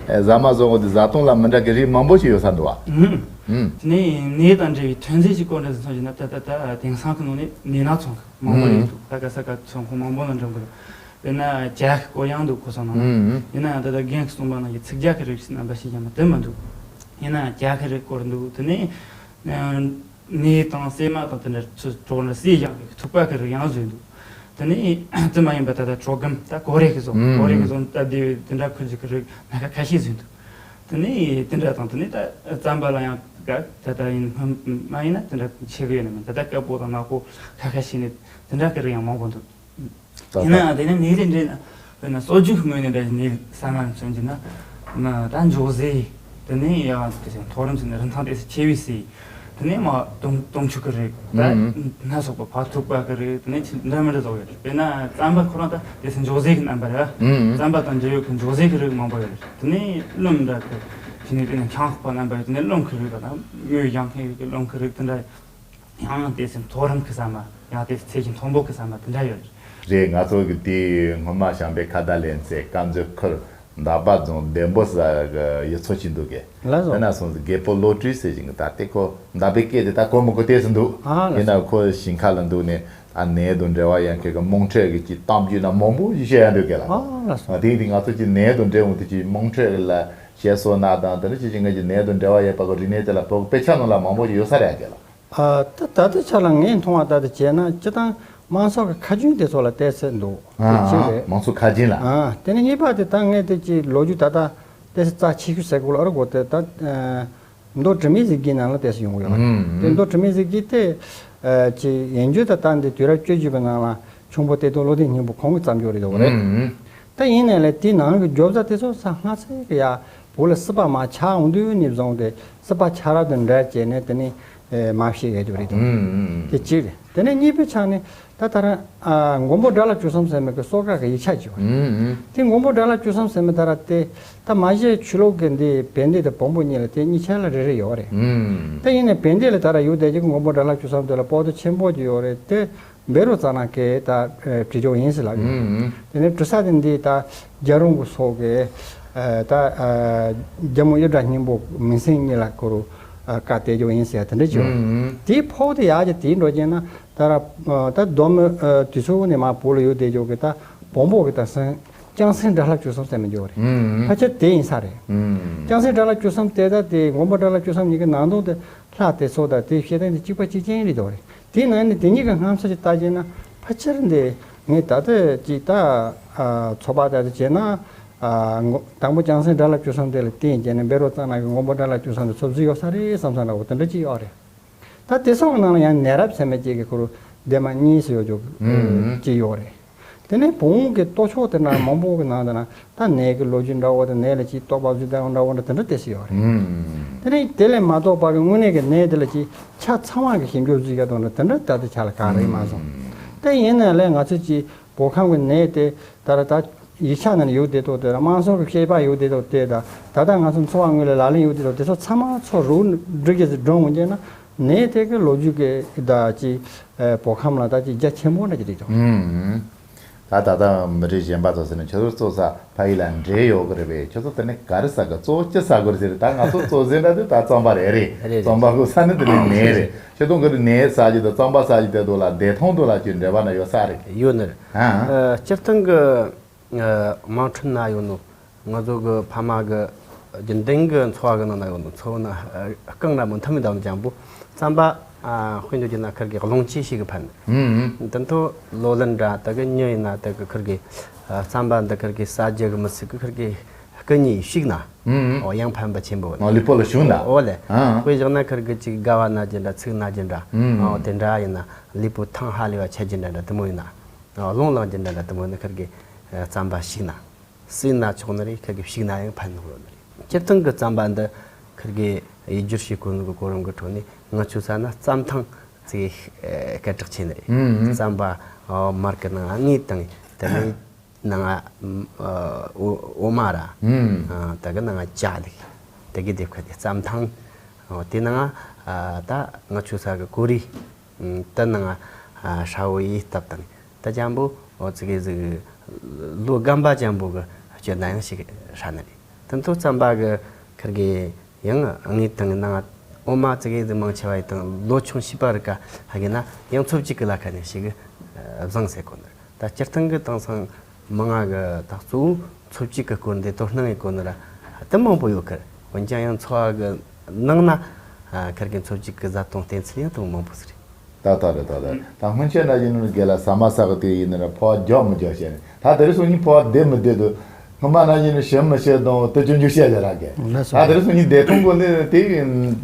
ཨ་ཟ་མ་བཟོ་འོང་དུས་བཟའ་བཏུང་ལ་མི་འདྲ་གི་རིགས་མང་པོ་ཞིག་ཡོད་ས་འདུག་ཨ། ཨུམ། ཨུམ། དེ་ནས་ནས་དང་འབྲེལ་བའི་ཐོན་རྫས་ཀྱི་སྐོར་འདྲ་ཟེར་སོང་ཞིག་ན་ད་ད་ད་དེང་སང་གི་ནང་ནས་ནས་ནག་ཚོང་གི་མང་པོ་རེད་འདུག་ད་ག་ས་ག་ཚོང་ཁང་མང་པོ་ལ་འགྲོ་དགོས་འདུག་དཔེར་ན་ཇ་གི་སྐོར་ཡང་འདུག་ཁོ་ཚོ་ནང་ལ། ཨུམ། ཡིན་ན་ཡང་ད་ལྟ་རྒན་གྱིས་གསུངས་པ་ནང་བཞིན་ཚིག་ཇ་གི་རིགས་ཟེར་རྣམ་པ་ཞིག་ཀྱང་མ་དེ་མི་འདུག་ཡིན་ན་ཡང་ཇ་གི་རིགས་སྐོར་འདུག་དེ་ནས་ནས་དང་སྲན་མ་དང་དེ་འདྲ་ཚོ་གྲོགས་འདྲ་སྲིད་ཀྱང་གི་ཐུག་པ་གི་རིགས་ཡང་བཟོས་འདུག་དེ་ནས་དེ་མ་ཡིན་པ་ད་ལྟ་གྲོ་སྒམ་ད་གོ་རེ་གི་བཟོ་ཨུམ་གོ་རེ་གི་བཟོ་ད་དེ་དེ་འདྲ་ཁུལ་གྱི་གི་རིགས་སྣ་ཁ་ཁ་ཤས་བཟོས་འདུག་དེ་ནས་དེ་འདྲ་དང་དེ་ནས་ད་རྩམ་པ་ལ་ཡང་ག་ད་ལྟ་ཡིན་སྔོན་མ་ཡིན་ན་དེ་འདྲ་ཆེ་གི་ཡོད་ན་མིན་ད་ལྟ་དཀར་པོ་དང་ནག་པོ་ཁ་ཁ་ཤས་ནས་དེ་འདྲ་གི་རིགས་ཡང་མང་པོ་འདུག་ད་ཡིན་ནའང་དེ་ནས་ནས་རེ་འདྲེས་ན་དཔེར་ན་སྲོལ་རྒྱུན་གྱི་ངོས་ནས་འདྲ་ཞིག་ནས་བསམ་བློ་མཚོན་གྱི་ན་ན་ད་འཇོག་ཟས་དེ་ནས་ཡང་དེ་བཞིན་མཐོ་རིམ་ཟེར་ན་རིན་ཐང་དེ་སུ་ཆེ་བའི་ཟས་དེ་ནས་མ་དུང་དུང་ཆུ་གི་རིགས་ད་ཨུམ་སྣ་ཚོགས་པ་ཕར་ཐུག་པ་གི་རིགས་དེ་ནས་ཆི་འདྲ་མི་འདྲ་བཟོ་ཡོད་རེད། དཔེར་ན་རྩམ་པ་ཁོ་རང་ད་དེ་སུ་འཇོག་ཟས་ཀྱི་རྣམ་པ་རེད། ཨུམ་རྩམ་པ་དང་འབྲེལ་ཡོད་ཀྱི་འཇོག་ཟས་ཀྱི་རིགས་མང་པོ་ཡོད་རེད། དེ་ནས་ལུམ་འདྲ་གི་དེ་ནས་དེ་ནས་ཆང་ཁོག་པ་རྣམ་པ་ཡོད། དེ་ནས་ལུམ་གི་རིགས་དང་དངོས་ཡང་ཁེ་ཡོད་ཀྱི་ལུམ་གི་རིགས་དེ་འདྲ། ཡང་དེ་སེམས་མཐོ་རིམ་གྱི་ཟ་མ་ཡང་དེ་ཚད་གཞི་མཐོན་པོ་གི་ཟ་མ་དེ་འདྲ་ཡོད་རེད། རེད། ང་ཚོ་གི་དེའི་སྔོན་མ་བྱམས་པའི་ཁ་བརྡ་ལེན་ཚེ་དཀར་མཛེས་ཁུལ་འདབ་པ་རྫོང་འདན་པོ་ཟ་གི་ཡུལ་ཚོ་ཅིག་འདུག་གས། ལགས་སོ། དེ་ན་སོང་ཙང་རྒད་པོ་བློ་གྲོས་ཟེར་བཞིན་གི་ད་ལྟའི་ཁོ་འདབ་པའི་སྐད་དེ་ད་གོ་མི་གོ་ལྟས་སུ་འདུག་ཨ་ལགས་སོ། ཡིན་ན་ཁོ་ཞིང་ཁ་ལ་འདུག་ནས་ཨ་ནས་དང་འབྲེལ་བ་ཡང་ཁེ་གི་རྨོངས་ཁྲེལ་གི་ཅིག་གཏམ་རྒྱུད་ན་མང་པོ་ཞིག་བཤད་ཡ་འདུག་གས་ལ། ཨ་ལགས་སོ། ཨ་དེ་དེ་ང་ཚོ་ཅིག་ནས་དང་འབྲེལ་འོང་དུས་ཅིག་རྨོངས་ཁྲེལ་གི་ལ་བཤད་སོ་ན་དང་དེ་འདྲ་ཅིག་ཅིག་ངས་ཀྱི་ནས་དང་འབྲེལ་བ་ཡོད་པ་གི་རིག་གནས་དེ་ལ་བོད་དཔེ་ཆ་ནང་ལ་མང་པོ་ཞིག་ཡོད་ས་རེད་གས་ལ། ཨ། ད་ད་ལྟའི་ཆ་ལ་ངས་མཐོང་བ་ལྟར་དུ་བྱས་ན་སྤྱིར་བཏང་དམངས་སྲོལ་གྱི་ཁ་རྒྱུན་དེ་ཚོ་ལ་བལྟས་ཚེ་འདུག་ཨ་དེ་གཅིག་རེད། ཨ་དམངས་སྲོལ་ཁ་རྒྱུན་ལ། ཨ་དེ་ནས་གཉིས་པ་དེ་ད་ངས་དེ་ཅིག་ལོ་རྒྱུས་ད་ལྟ་བལྟས་ཚེ་རྩ་ཆེ་ཤོས་ཟེར་དགོས་ལ་ཨ་རུ་གོ་དེ་ད་ཨ་མདོ་དྲི་མེད་གཟི་བརྗིད་ནང་ལ་བལྟས་ཚེ་ཡོང་གི་ཡོད་རེད། ཨུམ་དེ་མདོ་དྲི་མེད་གཟི་བརྗིད་དེ་ཨ་ཅིག་ཡིན་རྒྱུ་ད་ལྟ་འདི་དུས་རབས་བཅུ་བཞི་པའི་ནང་ལ་ཁྱུང་པོ་གཏེར་སྟོན་བློ་ལྡན་སྙིང་པོ་ཁོང་གིས་བརྩམས་ཡོད་རེད་འདུག་རེད། ཨུམ་ད་ཡིན་ནའི་ལས་དེའི་ནང་གི་བརྗོད་བྱ་དེ་ཚོ་ས་སྔ་ཚེ་གི་ཡ། བོད་ལ་སྲིད་པ་མར་ཆགས་འོང་དུས་ནས་བཟུང་སྟེ་སྲིད་པ་ཆགས་རབས་དང་འབྲེལ་བྱས་ནས་དེ་ནས་ ཨེ་མ་བཤད་ཡོད་རྒྱུ་རེད་དོ། ཨུམ། དེ་གཅིག་རེད། དེ་ནས་གཉིས་པའི་ཆ་ནས་ད་ད་ར་ཨ་མགོན་པོ་དགྲ་ལྷ་བཅུ་གསུམ་ཟེར་མི་གི་སོ་ཀ་གི་ཡིག་ཆ་ཅིག་ཡོད་རེད། ཨུམ། དེ་མགོན་པོ་དགྲ་ལྷ་བཅུ་གསུམ་ཟེར་མི་ད་ར་དེ་ད་མ་གཞི་ཆོས་ལུགས་ཀྱི་འདི་བན་དེ་དང་བོན་པོ་གཉིས་ལ་དེ་གཉིས་ཆ་ལ་རེ་རེ་ཡོད་རེད། ཨུམ། དེ་ཡིན་ནས་བན་དེ་ལ་ད་ར་ཡོད་དེ་ཅིག་མགོན་པོ་དགྲ་ལྷ་བཅུ་གསུམ་དེ་ལ་པོ་ཏི་ཆེན་པོ་ཅིག་ཡོད་རེད་དེ། བཻ་རོ་ཙ་ན་གའི་ད་ཨེ་བྲིས་ཆོག་ཡིན་ཟེར་ལབ་ཡོད། ཨུམ། དེ་ནས་བྲི་ས་དེ་འདི་ད་རྒྱལ་རོང་གི་སོག་གི་ཨེ་ད་ཨེ་རྒྱལ་མོ་གཡུ་སྒྲ་སྙིང་པོ་མིང་སྲིང་གཉིས་ལ་ཁོ་རུ་ཨེ་བཀའ་གཏད་ཆོག་ཡིན་ཟེར་དེ་འདྲ་ཅིག་ཡོད། ཨུམ། དེའི་ཕོག་དེ་ཡག་ཅིག་དེའི་འགྲོ་རྒྱུ་ན་ད་ར་ཨེ་ད་མདོ་མི་ཨེ་དུས་ཚོད་ནས་མ་བོད་ལ་ཡོད་བསྡད་ཆོག་གི་ད་བོན་པོ་གི་ད་སེང་ལྕམ་སྲིང་དགྲ་ལྷ་བཅུ་གསུམ་ཟེར་མི་འཇོག་རེད། ཨུམ། ཕལ་ཆེར་དེ་ཡིན་ས་རེད། ཨུམ། ལྕམ་སྲིང་དགྲ་ལྷ་བཅུ་གསུམ་དེ་ད་དེ་མགོན་པོ་དགྲ་ལྷ་བཅུ་གསུམ་གཉིས་ཀྱི་ནང་དོན་དེ་ལྷ་དེ་ཚོ་ད་དེ་བཤད་སྟངས་དེ་གཅིག་པ་གཅིག་རྐྱང་རེད་འདུག་རེད། དེ་ནང་ནས་དེ་གཉིས་ཀྱི་རྣམ་གཞག་ཅིག་ལྟ་རྒྱུ་ན་ཕལ་ཆེར་འདི་ངས་ད་ལྟ་ཅིག་ད་ཨ་ཚོད་དཔག་ད་ལྟ་བྱས་ན་ཨ་མགོ་དང་པོ་ལྕམ་སྲིང་དགྲ་ལྷ་བཅུ་གསུམ་དེ་ལ་བརྟེན་བྱས་ནས་བཻ་རོ་ཙ་ན་གི་མགོན་པོ་དགྲ་ལྷ་བཅུ་གསུམ་དེ་ཚོ་བཟོས་ཡོད་ས་རེད་བསམ་བསམ་འདྲ་བོ་དེ་འདྲ་ཅིག་ཡོད་རེད། ད་དེ་ཚོ་གི་ནང་ལ་ཡང་ནད་རབས་ཟེར་མི་ཅིག་གི་ཁོ་རུ་སྡེར་མ་གཉིས་སུ་ཡོད་ཅོག་ཨུམ། ཅིག་ཡོད་རེད། དེ་ནས་བོན་གྱི་གཏོ་ཆོག་དེ་ན་མང་པོ་གི་ནང་དུ་ན་ད་ནད་ཀྱི་ལོ་རྒྱུས་འདྲ་བོ་དང་ནད་ལ་ཅིག་གཏོ་བ་བཟོས་དང་འདྲ་བོ་འདྲ་དེ་འདྲ་དེ་སུ་ཡོད་རེད། ཨུམ། དེ་ནས་དེ་ལས་མ་གཏོགས་པ་གི་དངོས་གནས་ཀྱི་ནད་དེ་ལ་ཅིག་ཆ་ཚང་བ་གི་ཞིབ་འཇུག་བཟོས་ཡ་དང་འདྲ་དེ་འདྲ་ད་ལྟ་ཆ་ལ་ག་རེ་མ་སོང་། དེ་ཡིན་ན་ལས་ང་ཚོ་ཅིག་བོད་ཁམས་ཀྱི་ནད་དེ་ད་ར་ད་ཡིག་ཆ་ནང་ཡོད་བསྡད་དོ་དེ་དང་དམངས་སྲོལ་གྱི་བཤད་པ་ཡོད་བསྡད་དོ་དེ་དང་ད་ལྟ་ང་ཚོ་འཚོ་བ་དངོས་ལ་ལག་ལེན་ཡོད་བསྡད་དོ་དེ་ཚོ་ཚང་མ་ཚོ་རུག་འགྲིག་གི་སྒྲུང་འོང་རྒྱུ་ན་ནས་དེ་གི་ལོ་རྒྱུས་ཀྱི་ད་ཅི་བོད་ཁམས་ལ་ད་ཅི་རྒྱ་ཆེན་པོ་འདྲ་ཅིག་རེད་དོ། ཨུམ། ད་ད་ལྟ་མི་རིགས་གཞན་པ་ཚོ་ཟེར་ན་ཁྱོད་ཚོ་ཚོ་ས་ཕ་ཡུལ་ལ་འབྲེལ་ཡོད་གི་རེད་པས། ཁྱོད་ཚོ་དེ་ནས་ག་རེ་ཟ་གི་གཙོ་བོ་ཅི་ཟ་གི་རེད་ཟེར། ད་ང་ཚོ་གཙོ་ཟེར་འདྲ་དེ་ད་རྩམ་པ་རེད་རེད། རེད་རེད། རྩམ་པ་གི་ས་ནི་དེ་ནས་ནས་རེད། ཁྱེད་ཚོ་གི་ནས་ཟ་རྒྱུ་དང་རྩམ་པ་ཟ་རྒྱུ་དེ་དོ་ལ་བདེ་ཐང་དོ་ལ་ཅི་འབྲེལ་བ་ན་ཡོད་ས་རེད། ཡོད་ནི་རེད། ཨ། ཨ། སྤྱིར་བཏང་གི་ཨ་དམངས་ཁྲོད་ན་ཡོད་ནོ། ང་ཚོ་གི་ཕ་མ་གི་རྒྱུན་ལྡན་གི་འཚོ་བ་གི་ནང་ན་ཡོད་ནོ་འཚོ་བ་ན་རྐང་ར་མོ་མཐའ་མི་དང་ཅང་པོ་རྩམ་པ་ཨ་དཔེ་འཇོག་རྒྱུ་ན་ཁིར་གི་རླུང་ཆེ་ཞིག་གི་ཕན། ཨུམ། དེ་ཐོ་ལོ་ལན་འདྲ་དེ་གི་ཉོ་ཡིན་ན་དེ་གི་ཁིར་གི་ཨ་རྩམ་པ་འདི་ཁིར་གི་ཟ་རྒྱུ་གི་མི་སྲིད་གི་ཁིར་གི་སྐུ་ཉིད་ཞིག་ན། ཨུམ། ཨོ་ཡང་ཕན་པ་ཆེན་པོ་ནི། ཨོ་ལུས་པོ་ལ་ཞུགས་ན། ཨོ་ལེ། ཨ། དཔེ་བཞག་ན་ཁིར་གི་ཅིག་དགའ་བ་ན་རྒྱུ་འདྲ་ཚིག་ན་རྒྱུ་འདྲ། ཨུམ། ཨོ་དེ་འདྲ་ཡིན་ན་ལུས་པོ་ཐང་ཧ་ལས་པ་ཆད་རྒྱུ་འདྲ་འདྲ་དེ་མོ་ཡིན་ན། ཨོ་རླུང་ལངས་རྒྱུ་འདྲ་འདྲ་དེ་མོ་ནི་ཁིར་གི་ཨ་རྩམ་པ་ཞིག་ན། སྲིད་ན་ཆོག་ནི་རེད། ཁ་གི་ཕྱུགས་ན་ཡང་ཕན་ནོ་ཡོད་ནི་རེད། སྤྱིར་བཏང་གི་རྩམ་པ་འདི་ཁིར་གི་ཡིད་སྦྱོར་བྱེད་གོ་ནོ་གི་གོ་རིམ་གི་ཁྲོད་ནས་ང་ཆོ་ས་ན་རྩམ་ཐང་ཚིག་སྐད་གྲགས་ཆེ་ནི་རེད། ཨུམ། རྩམ་པ་མར་གི་ནང་ནས་བཏང་དེ་ནས་ནང་འོ་འོ་མ་ར་ཨུམ། དེ་གི་ནང་ཇ་ལི་དེ་གི་དེབ་ཁ་དེ་རྩམ་ཐང་དེ་ནང་ད་ང་ཆོ་ས་གི་གོ་རི། ད་ནང་ཨ་ཧྲ་བོ་ཡི་སྟབས་དང་ད་ཅང་པོ་ཨོ་ཙི་གེ་ཟིག་ལོ་རྒན་པ་ཅང་པོ་གི་སྤྱོད་ན་ཡང་ཞིག་ཧྲ་ནི་རེད། དེ་ཚོ་རྩམ་པ་གི་ཁིར་གི་ཡང་ངའི་དང་ནང་ཨོ་མ་ཙི་གེ་ཟིག་མང་ཆེ་བ་ཡི་དང་ལོ་ཆུང་ཤི་པ་རི་ཀ་ཧ་གི་ན་ཡང་འཚོ་བཅུད་གི་ལ་ཁ་ནས་ཞིག་བཟང་ཟེར་གོ་ནི་རེད། ད་སྤྱིར་བཏང་གི་དེང་སང་མི་ང་གི་ད་གཙོ་བོ་འཚོ་བཅུད་ཀྱི་སྐོར་འདི་དོ་སྣང་ཡེད་གོ་ནི་ར་དེ་མང་པོ་ཡོད་ཁར། འོན་ཀྱང་ཡང་འཚོ་བ་གི་ནང་ན་ཨ་ཁར་གི་འཚོ་བཅུད་ཀྱི་བཟའ་བཏུང་བསྟེན་ཚུལ་ཡང་དེ་མང་པོ་ཟིག་རེད། ད་ད་རེད་ད་ད་ད་སྔོན་ཆད་ན་ཡིན་ནོ་རྒན་ལ་ཟ་མ་ཟ་གི་དེ་ཡིན་ནི་ར་ཕོ་བ་རྒྱག་མི་རྒྱག་བཤད་ནི། ད་དེ་རིང་སང་ཉིན་ཕོ་བ་བདེ་མི་བདེ་དུ་སྔོན་མ་ན་ཡིན་ནོ་ཞིམ་མི་ཞིམ་དང་དེ་ཅུང་ཅུང་བཤད་ལ་ར་གི། ད་དེ་རིང་སང་ཉིན་བདེ་ཐང་གོ་ནི་དེ་ཡིན།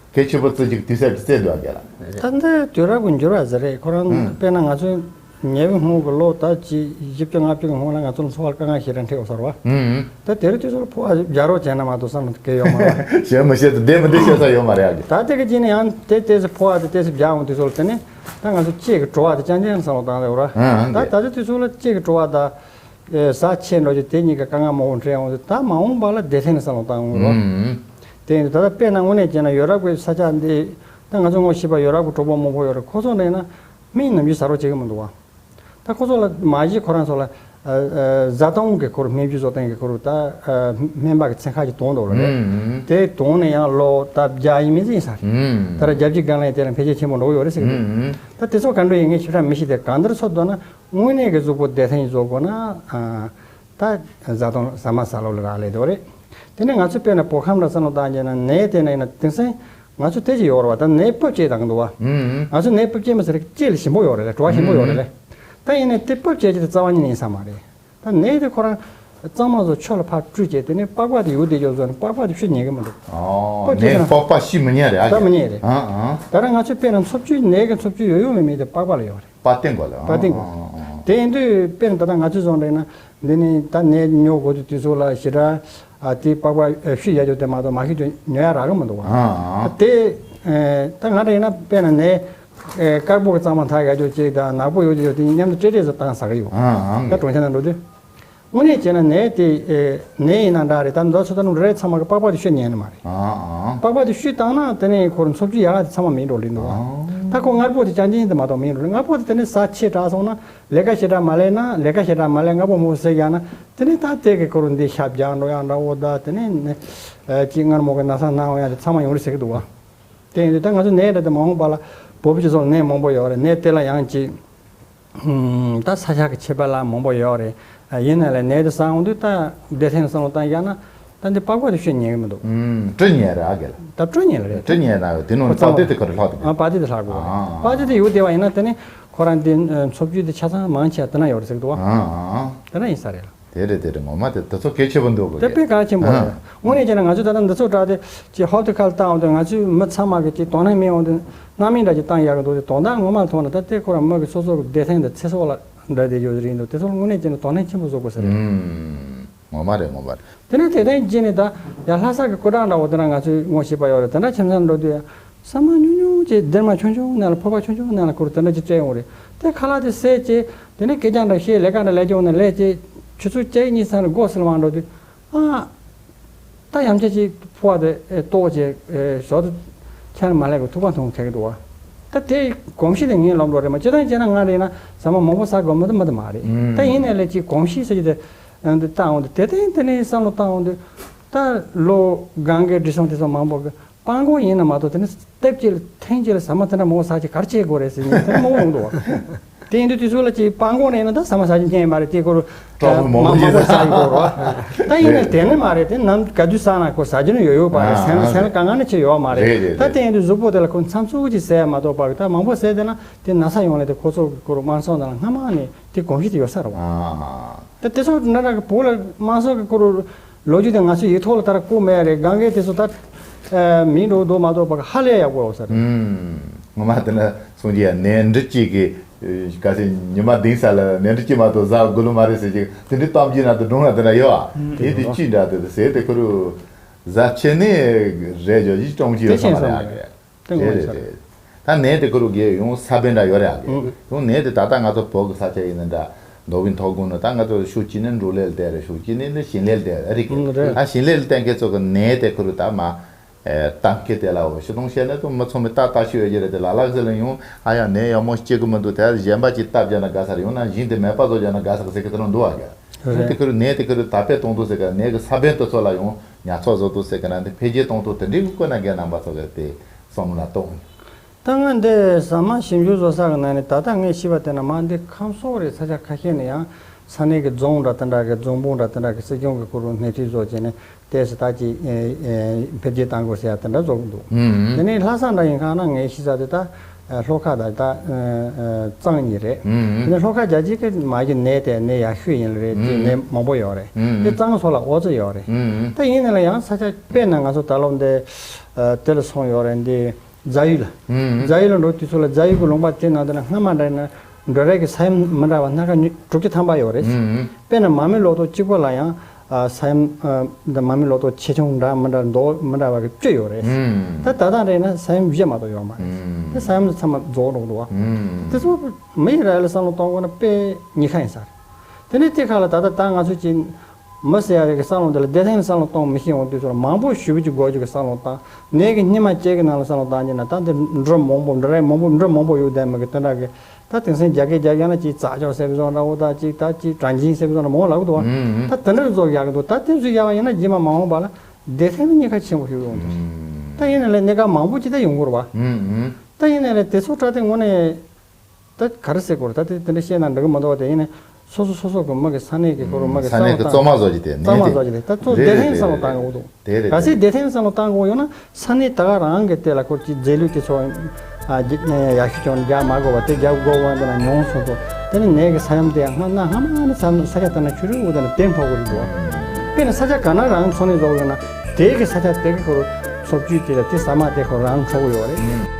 གལ་ཆེ་པོ་བརྩི་ཅིག་དུས་ཚོད་ཀྱི་རྩེ་འདུག་ག་ལ། ད་འདི་དུས་རབས་ཀྱི་འགྱུར་བ་ཟེར་རེད་ཁོ་རང་། ཨང་། དཔེར་ན་ང་ཚོའི་ཉེ་བའི་སྔོན་གྱི་ལོ་ད་ཅི་བཞི་བཅུ་ལྔ་བཅུ་གི་སྔོན་ལ་ང་ཚོ་ལ་འཚོ་བ་དཀའ་ངལ་ཞེ་དྲག་འཕྲད་ཡོད་ས་རེད་བ། ཨང་། ད་དེ་རིང་དུས་ཚོད་ལ་ཕོ་བ་རྒྱག་རོགས་བྱས་ན་མ་གཏོགས་བསམ་བློ་གལ་ཡོད་མ་རེད། བྱས་མི་བྱས་ད་བདེ་མི་བདེ་བཤད་ས་ཡོད་མ་རེད་ཨ་ཀི། ད་དེ་གི་རྗེས་ནས་ཡང་དེ་ཏོག་ཙམ་ཕོ་བ་དེ་ཏོག་ཙམ་རྒྱག་འོང་དུས་ཚོད་ལ་དེ་ནས་ད་ང་ཚོ་ལྕེ་གི་བྲོ་བ་དེ་རྐྱང་རྐྱང་བསམ་བློ་བཏང་ཡོད་རེད། ཨང་། ད་ད་ལྟ་དུས་ཚོད་ལ་ལྕེ་གི་བྲོ་བ་དང་། ཨེ་ཟ་ཆེ་འགྲོ་རྒྱུ་དེ་གཉིས་ཀ་དཀའ་ངལ་མང་པོ་འཕྲད་ཡོང་དུས་ད་མ་འོངས་པ་ལ་བདེ་ཐང་ནས་བསམ་བློ་བཏང་ཡོང་རོགས། ཨུམ། དེ་ཡིན་དུས་ད་ལྟ་དཔེར་ན་དངོས་གནས་བྱས་ན་ཡོ་རོབ་ཀྱི་ས་ཆ་འདི་ད་ང་ཚོ་ངོ་ཤེས་པ་ཡོ་རོབ་ཀྱི་གྲོགས་པོ་མང་པོ་ཡོད་རེད། ཁོ་ཚོ་འདྲ་ཡིན་ན་སྨན་ནམ་རྒྱུན་ཟ་རོགས་བྱེད་ཀྱི་མི་འདུག་བ། ད་ཁོ་ཚོ་ལ་མ་གཞི་ཁོ་རང་ཚོ་ལ་ཨ་ཨ་བཟའ་བཏུང་གི་ཁོར་སྨན་བཅོས་བཟོ་སྟངས་ཀྱི་ཁོར་ད་ཨ་སྨན་པ་གི་ཚན་ཁག་ཅིག་དོང་འདུག་ལ་རེད། ཨུམ། དེ་དོང་ནས་ཡང་ལོ་ད་བརྒྱ་ཡིན་མིན་ཟིན་ས་རེད། ཨུམ། ད་ལྟ་རྒྱལ་སྤྱིའི་སྒང་ལ་ཡང་དེ་ལ་འཕེལ་རྒྱས་ཆེན་པོ་འགྲོ་གི་ཡོད་རེད་ཟེར་གི་འདུག་ཨུམ། ད་དེ་ཚོ་ག་འདྲ་ཡིན་ངས་ཞིབ་ཕྲ་མི་ཤེས་ཏེ་གང་ལྟར་ཚོད་འདུག་ན། དངོས་གནས་ཀྱི་གཟུགས་པོ་བདེ་ཐང་བཟོ་དགོས་ན་ཨ་ད་བཟའ་བཏུང་ཟ་མ་ཟ་ལོ་ལ་རག་ལས་འདུག་རེད། དེ་ནས་ང་ཚོ་དཔེར་ན་བོད་ཁམས་ལ་བསམ་བློ་བཏང་རྒྱུ་ན་ནད་དེ་ན་ཡིན་ན་དེང་སང་ང་ཚོ་དེ་ཅིག་ཡོད་རེད་བ། ད་ནད་སྤུབ་བྱེད་བཏང་གི་འདུག་བ། ཨུམ། ང་ཚོ་ནད་སྤུབ་བྱེད་མི་ཟེར་ལྕེ་ལ་ཞིམ་པོ་ཡོད་རེད་ལ་བྲོ་བ་ཞིམ་པོ་ཡོད་རེད་ལ། ད་ཡིན་ནའི་དེ་སྤུབ་བྱེད་ཀྱི་དེ་རྩ་བ་ཉིད་ནས་ཡིན་ས་མ་རེད། ད་ནད་དེ་ཁོ་རང་གཙང་མ་བཟོ་ཆུ་ལ་ཕར་བཀྲུས་བྱས་དེ་ནས་པགས་པ་དེ་ཡོད་དེ་ཡོད་བཟོ་ནས་པགས་པ་དེ་ཤི་ཉན་གི་མི་འདུག་ཨོ། སྤུབ་བྱེད་ནད་ན་པགས་པ་ཤི་མི་ཉན་རེད་ཨ། ད་མི་ཉན་རེད། ཨ་ཨ། ད་ར་ང་ཚོས་དཔེར་ན་འཚོ་བཅུད་ནད་ཀྱི་འཚོ་བཅུད་ཡོད་ཡོད་མེད་མེད་དེ་པགས་པ་ལ་ཡོད་རེད། པ་སྟེང་གོ་ལ། པ་སྟེང་གོ། ཨ་ཨ་ཨ། དེ་ཡིན་དུས་དཔེར་ན་ད་ལྟ་ང་ཚོའི་བཟོ་འདྲ་ཡིན་ན་འདི་ནི་ད་ནད་ཉོ་དགོས་དུས་དུས་ཚོད་ལ་ཞེ་དྲག་ཨ་དེ་པགས་པ་ཤུ་ཡ་ཅོ་དེ་མ་གཏོགས་མ་ཤི་དུས་ཉོ་ཡ་རག་གི་མི་འདུག་བ། ཨ་ཨ། དེ་ ཨེ། ད་ང་འདྲ་ཡིན་ན་དཔེར་ན་ནས། ཨེ། དཀར་པོ་གི་གཙང་མ་འཐག་ཡག་ཅོག་ཅིག་དང་ནག་པོ་ཡོད་ཅོག་དེ་མཉམ་དུ་སྤྲེལ་སྤྲེལ་བཟོ་བཏང་ཟ་གི་ཡོད། ཨང་ཨང་། ད་གྲོང་ཁྱེར་ནང་འགྲོ་དུས། དངོས་གནས་བྱས་ན་ནས་དེ། ཨེ། ནས་ཡིན་ན་འདྲ་རེད། ད་མདོ་ཚོ་ད་ནུབ་རེ་ཚང་མ་གི་པགས་པ་དེ་བཤུས་ཉན་ནི་མ་རེད། ཨང་ཨང་། པགས་པ་དེ་བཤུས་བཏང་ན་དེ་ནས་ཁོར་འཚོ་བཅུད་ཡག་ག་དེ་ཚང་མ་མེད་འགྲོ་ལེ་འདུག་ཨ། ཨང་། ད་ཁོ་དཀར་པོ་དེ་ཅང་ཅིན་དེ་མ་གཏོགས་མེད་འགྲོ་ལེ། དཀར་པོ་དེ་དེ་ནས་ཟ་ཆེ་དྲགས་སོང་ན། ལས་ཀ་ཞེ་དྲག་མ་ལས་ན། ལས་ཀ་ཞེ་དྲག་མ་ལས། དཀར་པོ་མོ་ཟས་རྒྱག་ན། དེ་ནས་ད་དེ་གི་ཁོར་འདི་ཤ་རྒྱག་འགྲོ་ཡག་འདྲ་བོ། ད་དེ་ནས་ནི། ཨེ། ཅིག་མངར་མོ་གི་ན་ཚ་ན་འོ་ཡག་དེ་ཚང་མ་ཡོང་རེད་ཟེར་གི་འདུག་བ། དེ་ཡིན་དུས་ད་ང་ཚོ་ནས་རེད་དེ་མ་འོངས་པ་ལ་བོད་པ་སྤྱི་ཚོགས་ནས་མང་པོ་ཡོད་རེད། ནས་དེ་ལ་ཡང་ཅིག་ད་ས་ཆ་གི་ཁྱད་པར་ལ་མང་པོ་ཡོད་རེད། ཡིན་ན་ལས་ནས་དེ་ཟ་འོང་དུས་ད་བདེ་ཐང་བསམ་བློ་བཏང་ཡག་ན། ད་འདི་པགས་པ་དེ་བཤུས་ཉན་གི་མི་འདུག་ཨུམ། བཀྲུ་ཉན་རེད་ཨ་གེ་ལ། ད་བཀྲུ་ཉན་ལ་རེད། བཀྲུ་ཉན་ན་དེ་ནང་ཁོ་པགས་པ་དེ་དེ་ག་རེ་ལྷག་འདུག་ཨ། པགས་པ་དེ་དེ་ལྷག་དགོས། ཨ། པགས་པ་དེ་དེ་ཡོད་བསྡད་པ་ཡིན་ན་དེ་ནི་ཁོ་རང་དེ་འཚོ་བཅུད་དེ་ཆ་ཚང་མང་ཆེ་བ་དེ་ན་ཡོད་རེད་ཟེར་གི་འདུག་ཨ། ཨ་ཨ། དེ་ན་ཡིན་ས་རེད་ལ། དེ་རེད་དེ་རེད། ངོ་མ་དེ་དེ་ཚོ་གལ་ཆེ་པོ་འདུག་གོ། དེ་དཔེ་གལ་ཆེན་པོ་རེད། ཨ། དངོས་གནས་བྱས་ན་ང་ཚོས་ད་ལྟ་འདི་ཚོ་དྲངས་ཏེ་ཅིག་ཧོབ་ཏེ་ཁ་ལ་བཏང་འོང་དུས། ང་ཚོའི་མི་ཚང་མ་གི་ཅིག་དོ་སྣང་མེད་འོང་དུས་སྣང་མེད་འདྲ་ཅིག་བཏང་ཡག་གི་འདུག་དེ་དོན་དག་ངོ་མ་ལ་མཐོང་ན་ད་དེ་ཁོ་རང་མི་གི་སོ་སོ་གི་བདེ་ཐང་དང་ཚེ་སྲོག་ལ་འདྲ་བསྡད་ཡོད་རེད་འདུག་དེ་ཚོ་ལ་དངོས་གནས་བྱས་ན་དོ་སྣང་ཆེན་པོ་བཟོ་དགོས་ས་རེད། ཨུམ། ངོ་མ་རེད། ངོ་མ་རེད། དེ་ནས་དེ་ཐེངས་རྗེས་ནས་ད་ཡ་ལྷ་ས་གི་སྐུ་དྲག་འདྲ་བོ་དེ་འདྲ་ང་ཚོས་ངོ་ཤེས་པ་ཡོད་རེད། དེ་འདྲ་ཁྱིམ་ཚང་འགྲོ་དུས་ཡ། ཟ་མ་ཉུང་ཉུང་ཅིག་སྡེར་མ་ཆུང་ཆུང་ནང་ལ་ཕོར་པ་ཆུང་ཆུང་ནང་ལ་ཁོར་དེ་འདྲ་ཅིག་སྤྲད་ཡོང་རེད། དེ་ཁ་ལག་དེ་བཟས་ཅིག་དེ་ནས་སྐད་ཆ་འདྲ་བཤད། ལས་ཀ་འདྲ་ལས་ཀྱི་འོག་ནས་ལས་ཅིག་ཆུ་ཚོད་གཅིག་གཉིས་ཙམ་ལ་སྒོ་ཕྱེ་ལ་མར་འགྲོ་དུས། ཨ། ད་ཡང་བསྐྱར་ཅིག་ཕོར་པ་དེ་གཏོར་ཅིག་ཨེ། ཞོར་དུ་ཁྱེར་མ་ལས་གི་ཐུག་པ་འཐུང་ཁེག་འདུག་བ། ད་དེ་གོམས་གཤིས་དེ་ངས་ལོབས་འགྲོ་རེད་མ། སྤྱིར་བཏང་བྱས་ན་ང་རེད་ན་ཟ་མ་མང་པོ་ཟ་དགོས་མི་འདུག་མི་འདུག་མ་རེད། ཨུམ། ད་ཡིན་ནའི་ལས་ཅིག་གོམས་གཤིས་ཟེར་གྱི་དེ་འདི་བཏང་འོང་དུས་དེ་ཐེངས་དེ་ནས་བསམ་བློ་བཏང་འོང་དུས། ད་ལོ་གང་གའི་འདྲི་སོང་དེ་ཚོ་མང་པོ་གི་སྤང་གོང་ཡིན་ན་མ་གཏོགས་དེ་ནི་སྟབས་གཅིག་ལ་ཐེངས་གཅིག་ལ་ཟ་མ་དེ་འདྲ་མང་པོ་ཟ་ཅིག་ག་རེ་བྱེད་དགོས་རེད་ཟེར་ནས་དེ་མང་པོ་ཡོང་འདུག་བ། དེ་ཡིན་དུས་དུས་ཚོད་ལ་ཅིག་སྤང་གོང་ནས་ཡིན་ན་ད་ཟ་མ་ཟ་རྒྱུ་རྐྱེན་མ་རེད། དེ་སྐོར་སྤྲང་པོ་མང་པོ་མང་པོ་ཟ་ཡི་སྐོར་བ། ད་ཡིན་ནའི་དེ་ནི་མ་རེད། དེ་ནམ་ག་དུས་ཟ་ན་ཁོ་ཟ་རྒྱུ་ནི་ཡོད་ཡོད་པ་རེད། ཨ། སེམས་སེམས་ལ་དཀའ་ངལ་ནི་ཅི་ཡོད་མ་རེད། རེད་རེད་ད་རེད། དེ་ཡིན་དུས་གཟུགས་པོ་དེ་ལ་ཁོ་མཚམས་ཚུགས་ཅིག་ཟས་མ་གཏོགས་པ་གི་ད་མང་པོ་ཟས་བསྡད་ན་དེ་ན་ཚ་ཡོང་ལེ། དེ་ཁོ་ཚོ་གི་སྐོར་དམངས་སྲོལ་ནང་ལ་སྔ་མ་ནས་དེ་གོམས་གཤིས་དེ་ཡོད་ས་རེད་བ། ཨ། ད་དེ་ཚོ་འདྲ་འདྲ་གི་བོད་ལ་དམངས་སྲོལ་གི་སྐོར་ལོ་རྒྱུས་དེ་ང་ཚོའི་ཡིག་ཐོག་ལ་ད་ར་བཀོད་མེད་རེད། གང་གས་དེ་ཚོ་ད་མིང་འགྲོ་འདུག་མ་གཏོགས་པ་གི་ཧ་ལས་ཡག་པོ་ཡོད་ས་རེད། ཨུམ། ངོ་མ་དེ་ན་སོང་རྒྱུ་ཡ། ནས་འབྲུ་གཅིག་གི་ག་ཚོད་ཉི་མ་བདུན་ས་ལ་ནས་འབྲུ་གཅིག་མ་གཏོགས་ཟ་དགོས་ལོ་མ་རེད་ཟེར་གྱི་དེ་འདྲའི་གཏམ་རྒྱུད་ནང་དུ་སྒྲུང་ལ་དེ་འདྲ་ཡོད་ཨ། ཨུམ། དེ་དེ་ཅི་འདྲ་དེ་ཟེར་དེ་ཁོ་རུ་ཟ་ཆེ་ནས་རེད་ཇོ་ཡིད་གྲོང་གི་ཡོད་ས་མ་རེད་ཨ་གི། དེ་ངོ་མ་རེད་ས་རེད། ད་ནས་དེ་ཁོ་རུ་གས་ཡོང་ས་བོན་འདྲ་ཡོད་རེད་ཨ་གི། ཨུ། ཡོང་ནས་དེ་ད་ལྟ་ང་ཚོ་བོད་ཀྱི་ས་ཆ་ཡིན་ན་འདྲ་མདོ་དབུས་མཐོ་སྒང་ནས་ད་ང་ཚོ་ཤུགས་ཀྱིས་ནི་འབྲོག་ལས་ལ་བསྡད་རེད། ཤུགས་ཀྱིས་ནི་ནི་ཞིང་ལས་ལ་བསྡད་རེད་ཀི། ཨུ་རེད། ད་ཞིང་ལས་ལ་བསྟེན་མཁན་ཚོ་གི་ནས་དེ་ཁོ་རུ་ད་མ་ཨེ་བཏབ་མཁན་དེ་ལ་འོ་ཤི་དོང་བཤད་ན་ད་མི་ཚང་མས་ད་ལྟ་ཤི་ཡོད་ཀྱི་རེད། དེ་ལ་ལག་ཟེར་ལ་ཡོང་ཨ་ཡང་ནས་ཡག་མོ་སྐྱེ་གི་མི་འདུག་དེ་གཞན་པ་ཅིག་བཏབ་རྒྱ་ན་དགའ་ས་རེད། ཡང་ན་ཞིང་དེ་མེད་པ་བཟོ་རྒྱ་ན་དགའ་ས་རེད་ཟེར་གི་དེ་རང་འདུག་ཨ་གི། རེད། དེ་ཁོ་རུ་ནས་དེ་ཁོ་རུ་དར་སྤེལ་གཏོང་འདུག་ཟེར་གི། ནས་གི་ས་བོན་དེ་ཚོ་ལ་ཡང་ཉར་ཚགས་བཟོ་འདུག་ཟེར་གི་ན་དེ་འཕེལ་རྒྱས་གཏོང་འདུག་དེ་འདྲའི་སྐོར་ན་རྒན་རྣམ་པ་ཚོ་གི་དེ་བསམ་བློ་ལ་གཏོང་། ད་ང་འདི་ཟ་མ་ཞིབ་འཇུག་བཟོ་ས་གི་ནང་ནས་ད་ལྟ་ངས་ཤེས་པ་དེ་ན་མ་འདི་ཁམས་སོག་རེད། ས་ཆ་ཁ་ཤས་ནས་ཡང་ས་གནས་ཀྱི་རྫོང་འདྲ་དེ་འདྲ་གི་རྫོང་དཔོན་འདྲ་དེ་འདྲ་གི་སྲིད་སྐྱོང་གི་ཁོ་རུ་སྣེ་ཁྲིད་བཟོ་བྱས་ནས་ཏོག་ཙམ་ད་ཅིག་འཕེལ་རྒྱས་གཏང་དགོས་ཟེར་ཡ་དེ་འདྲ་བཟོ་གི་འདུག་ཨུ་ཨུ། དེ་ནས་ལྷ་ས་འདྲ་ཡིན་ཁ་ན་ངས་ཤེས་ས་དེ་ད་ལྷོ་ཁ་དང་ད་གཙང་གཉིས་རེད། ཨུ་ཨུ། དེ་ནས་ལྷོ་ཁ་རྒྱ་ཆེ་གི་མ་གི་ནས་དེ་ནས་ཡག་ཤོས་ཡིན་ལ་རེད། དེ་ནས་མང་པོ་ཡོད་རེད། ཨུ་ཨུ། དེ་གཙང་སོགས་ལ་ཨོ་ཙི་ཡོད་རེད། ཨུ་ཨུ། ད་ཡིན་ནའི་ལ་ཡང་ས་ཆ་དཔེར་ན་ང་ཚོ་ད་ལོ་འདི་དེ་ལ་སོང་ཡོད་རེད། འདི་རྫ་ཡུལ་ལ། ཨུ་ཨུ། རྫ་ཡུལ་ལ་འགྲོ་དུས་ཚོད་ལ་རྫ་ཡུལ་གྱི་ལུང་པ་དེ་ནང་དུ་ན་སྔ་མ་འདྲ་ཡིན་ན་འབྲོག་རའི་གི་ས་ཡོམ་མི་འདྲ་བ་སྣ་ཁ་ཉི་དྲུག་ཅུ་ཐམ་པ་ཡོད་རེད། ཨུ་ཨུ། དཔེར་ན་མ་མི་ལོ་ཏོག་གཅིག་པོ་ལ་ཡང་ཨ་ས་ཡོམ་ཨ་འདི་མ་མི་ལོ་ཏོག་ཆེ་ཆུང་འདྲ་མི་འདྲ་མདོག་མི་འདྲ་བ་གི་བཅུ་ཡོད་རེད། ཨུ་ཨུ། ད་ད་ལྟ་འདྲ་ཡིན་ན་ས་ཡོམ་བཞི་མ་གཏོགས་ཡོད་མ་རེད། ཨུ་ཨུ། དེ་ས་ཡོམ་དེ་ཚང་མ་རྫོགས་འགྲོ་འདུག་བ། ཨུ་ཨུ། དེ་ཚོ་མི་ཡི་ར་ལ་བསམ་བློ་གཏོང་དགོས་ན་དཔེ་ཉེན་ཁ་ཡིན་ས་རེད། དེ་ནས་དེ་ཁ་ལ་ད་ལྟ་ད་ང་ཚོ་ཅིག་མི་ཟེར་ཡ་རེ་གི་བསམ་བློ་འདི་ལ་བདེ་ཐང་བསམ་བློ་གཏོང་མི་ཤེས་འོང་དུས་ཚོད་ལ་མང་པོ་ཞེ་པོ་ཅིག་སྒོ་ཅིག་གི་བསམ་བློ་བཏང་། ནས་གི་སྙེ་མ་བཅད་གི་ནང་ལ་བསམ་བློ་བཏང་རྒྱུ་ན་ད་འདི་འབྲུ་མང་པོ་འབྲུ་ར་མང་པོ་འབྲུ་མང་པོ་ཡོད་བསྡད་མི་གི་དེ་འདྲ་གི་ད་དེང་སང་རྒྱ་སྐད་རྒྱག་ཡ་ན་ཅིག་རྩྭ་ཅོག་ཟེར་བའི་བཟོ་འདྲ་བོ་ད་ཅིག་ད་ཅིག་གྲང་ཅིང་ཟེར་བའི་བཟོ་འདྲ་མང་པོ་ལབ་གི་འདུག་བ། ཨུ་ཨུ། ད་དེ་འདྲ་བཟོ་ཡག་གི་འདུག་ད་དེ་ཚོ་ཡག་པ་ཡིན་ན་རྗེས་མ་མ་འོངས་པ་ལ་བདེ་ཐང་ནི་གཉིས་ཀ་ཆེན་པོ་ཞིག་ཡོང་འདུག་ཨུ་ཨུ། ད་ཡིན་ན་ལས་གནས་སྐབས་མང་པོ་ཅིག་ད་ཡོང་གི་རེད་བ། ཨུ་ཨུ། ད་ཡིན་ན་ལས་དེ་ཚོ་དྲ་དེ་དངོས་གནས། ད་ག་རེ་ཟེར་དགོས་རེད། ད་དེ་དེ་འདྲ་བཤད་ན་འགྲིག་གི་མི་འདུག་བ། དེ་ཡིན་ན་སོ་སོ་སོ་སོ་གི་མི་གི་ས་གནས་ཀྱི་ཁོ་རང་མི་གི་ས་གནས་ཀྱི་གཙང་མ་བཟོ་རྒྱུ་དེ་གཙང་མ་བཟོ་རྒྱུ་དེ་ད་གཙོ་བདེ་ཐང་བསམ་བློ་བཏང་དགོས་འདུག་རེད་རེད། གལ་སྲིད་བདེ་ཐང་བསམ་བློ་བཏང་དགོས་ཡོད་ན་ས་གནས་ད་ག་རང་གི་དེ་ལ་ཁོ་ཅིག་རྫས་ལུད་དེ་ཚོ་ཨ་ཡག་ཤོས་ཀྱང་རྒྱག་མ་དགོས་པ་དེ་རྒྱག་དགོས་པ་འདི་ན་ཉུང་སོང་སོང་། དེ་ནི་ནས་ཀྱི་ས་ཡོམ་དེ་ཡང་སྔ་ན་སྔ་མ་ནི་ས་ས་ཆ་དེ་ན་ཆུ་རུད་འོ་དེ་ན་དེ་འཕོག་གི་རེད་འདུག་དཔེར་ན་ས་ཆ་ག་ན་རང་འཚོ་གནས་བཟོ་གི་ཡོད་ན་དེ་གི་ས་ཆ་དེ་གི་ཁོ་རང་འཚོ་བཅུད་དེ་ལ་དེ་ཟ་མ་དེ་ཁོ་རང་འཕོག་གི་ཡོད་རེད།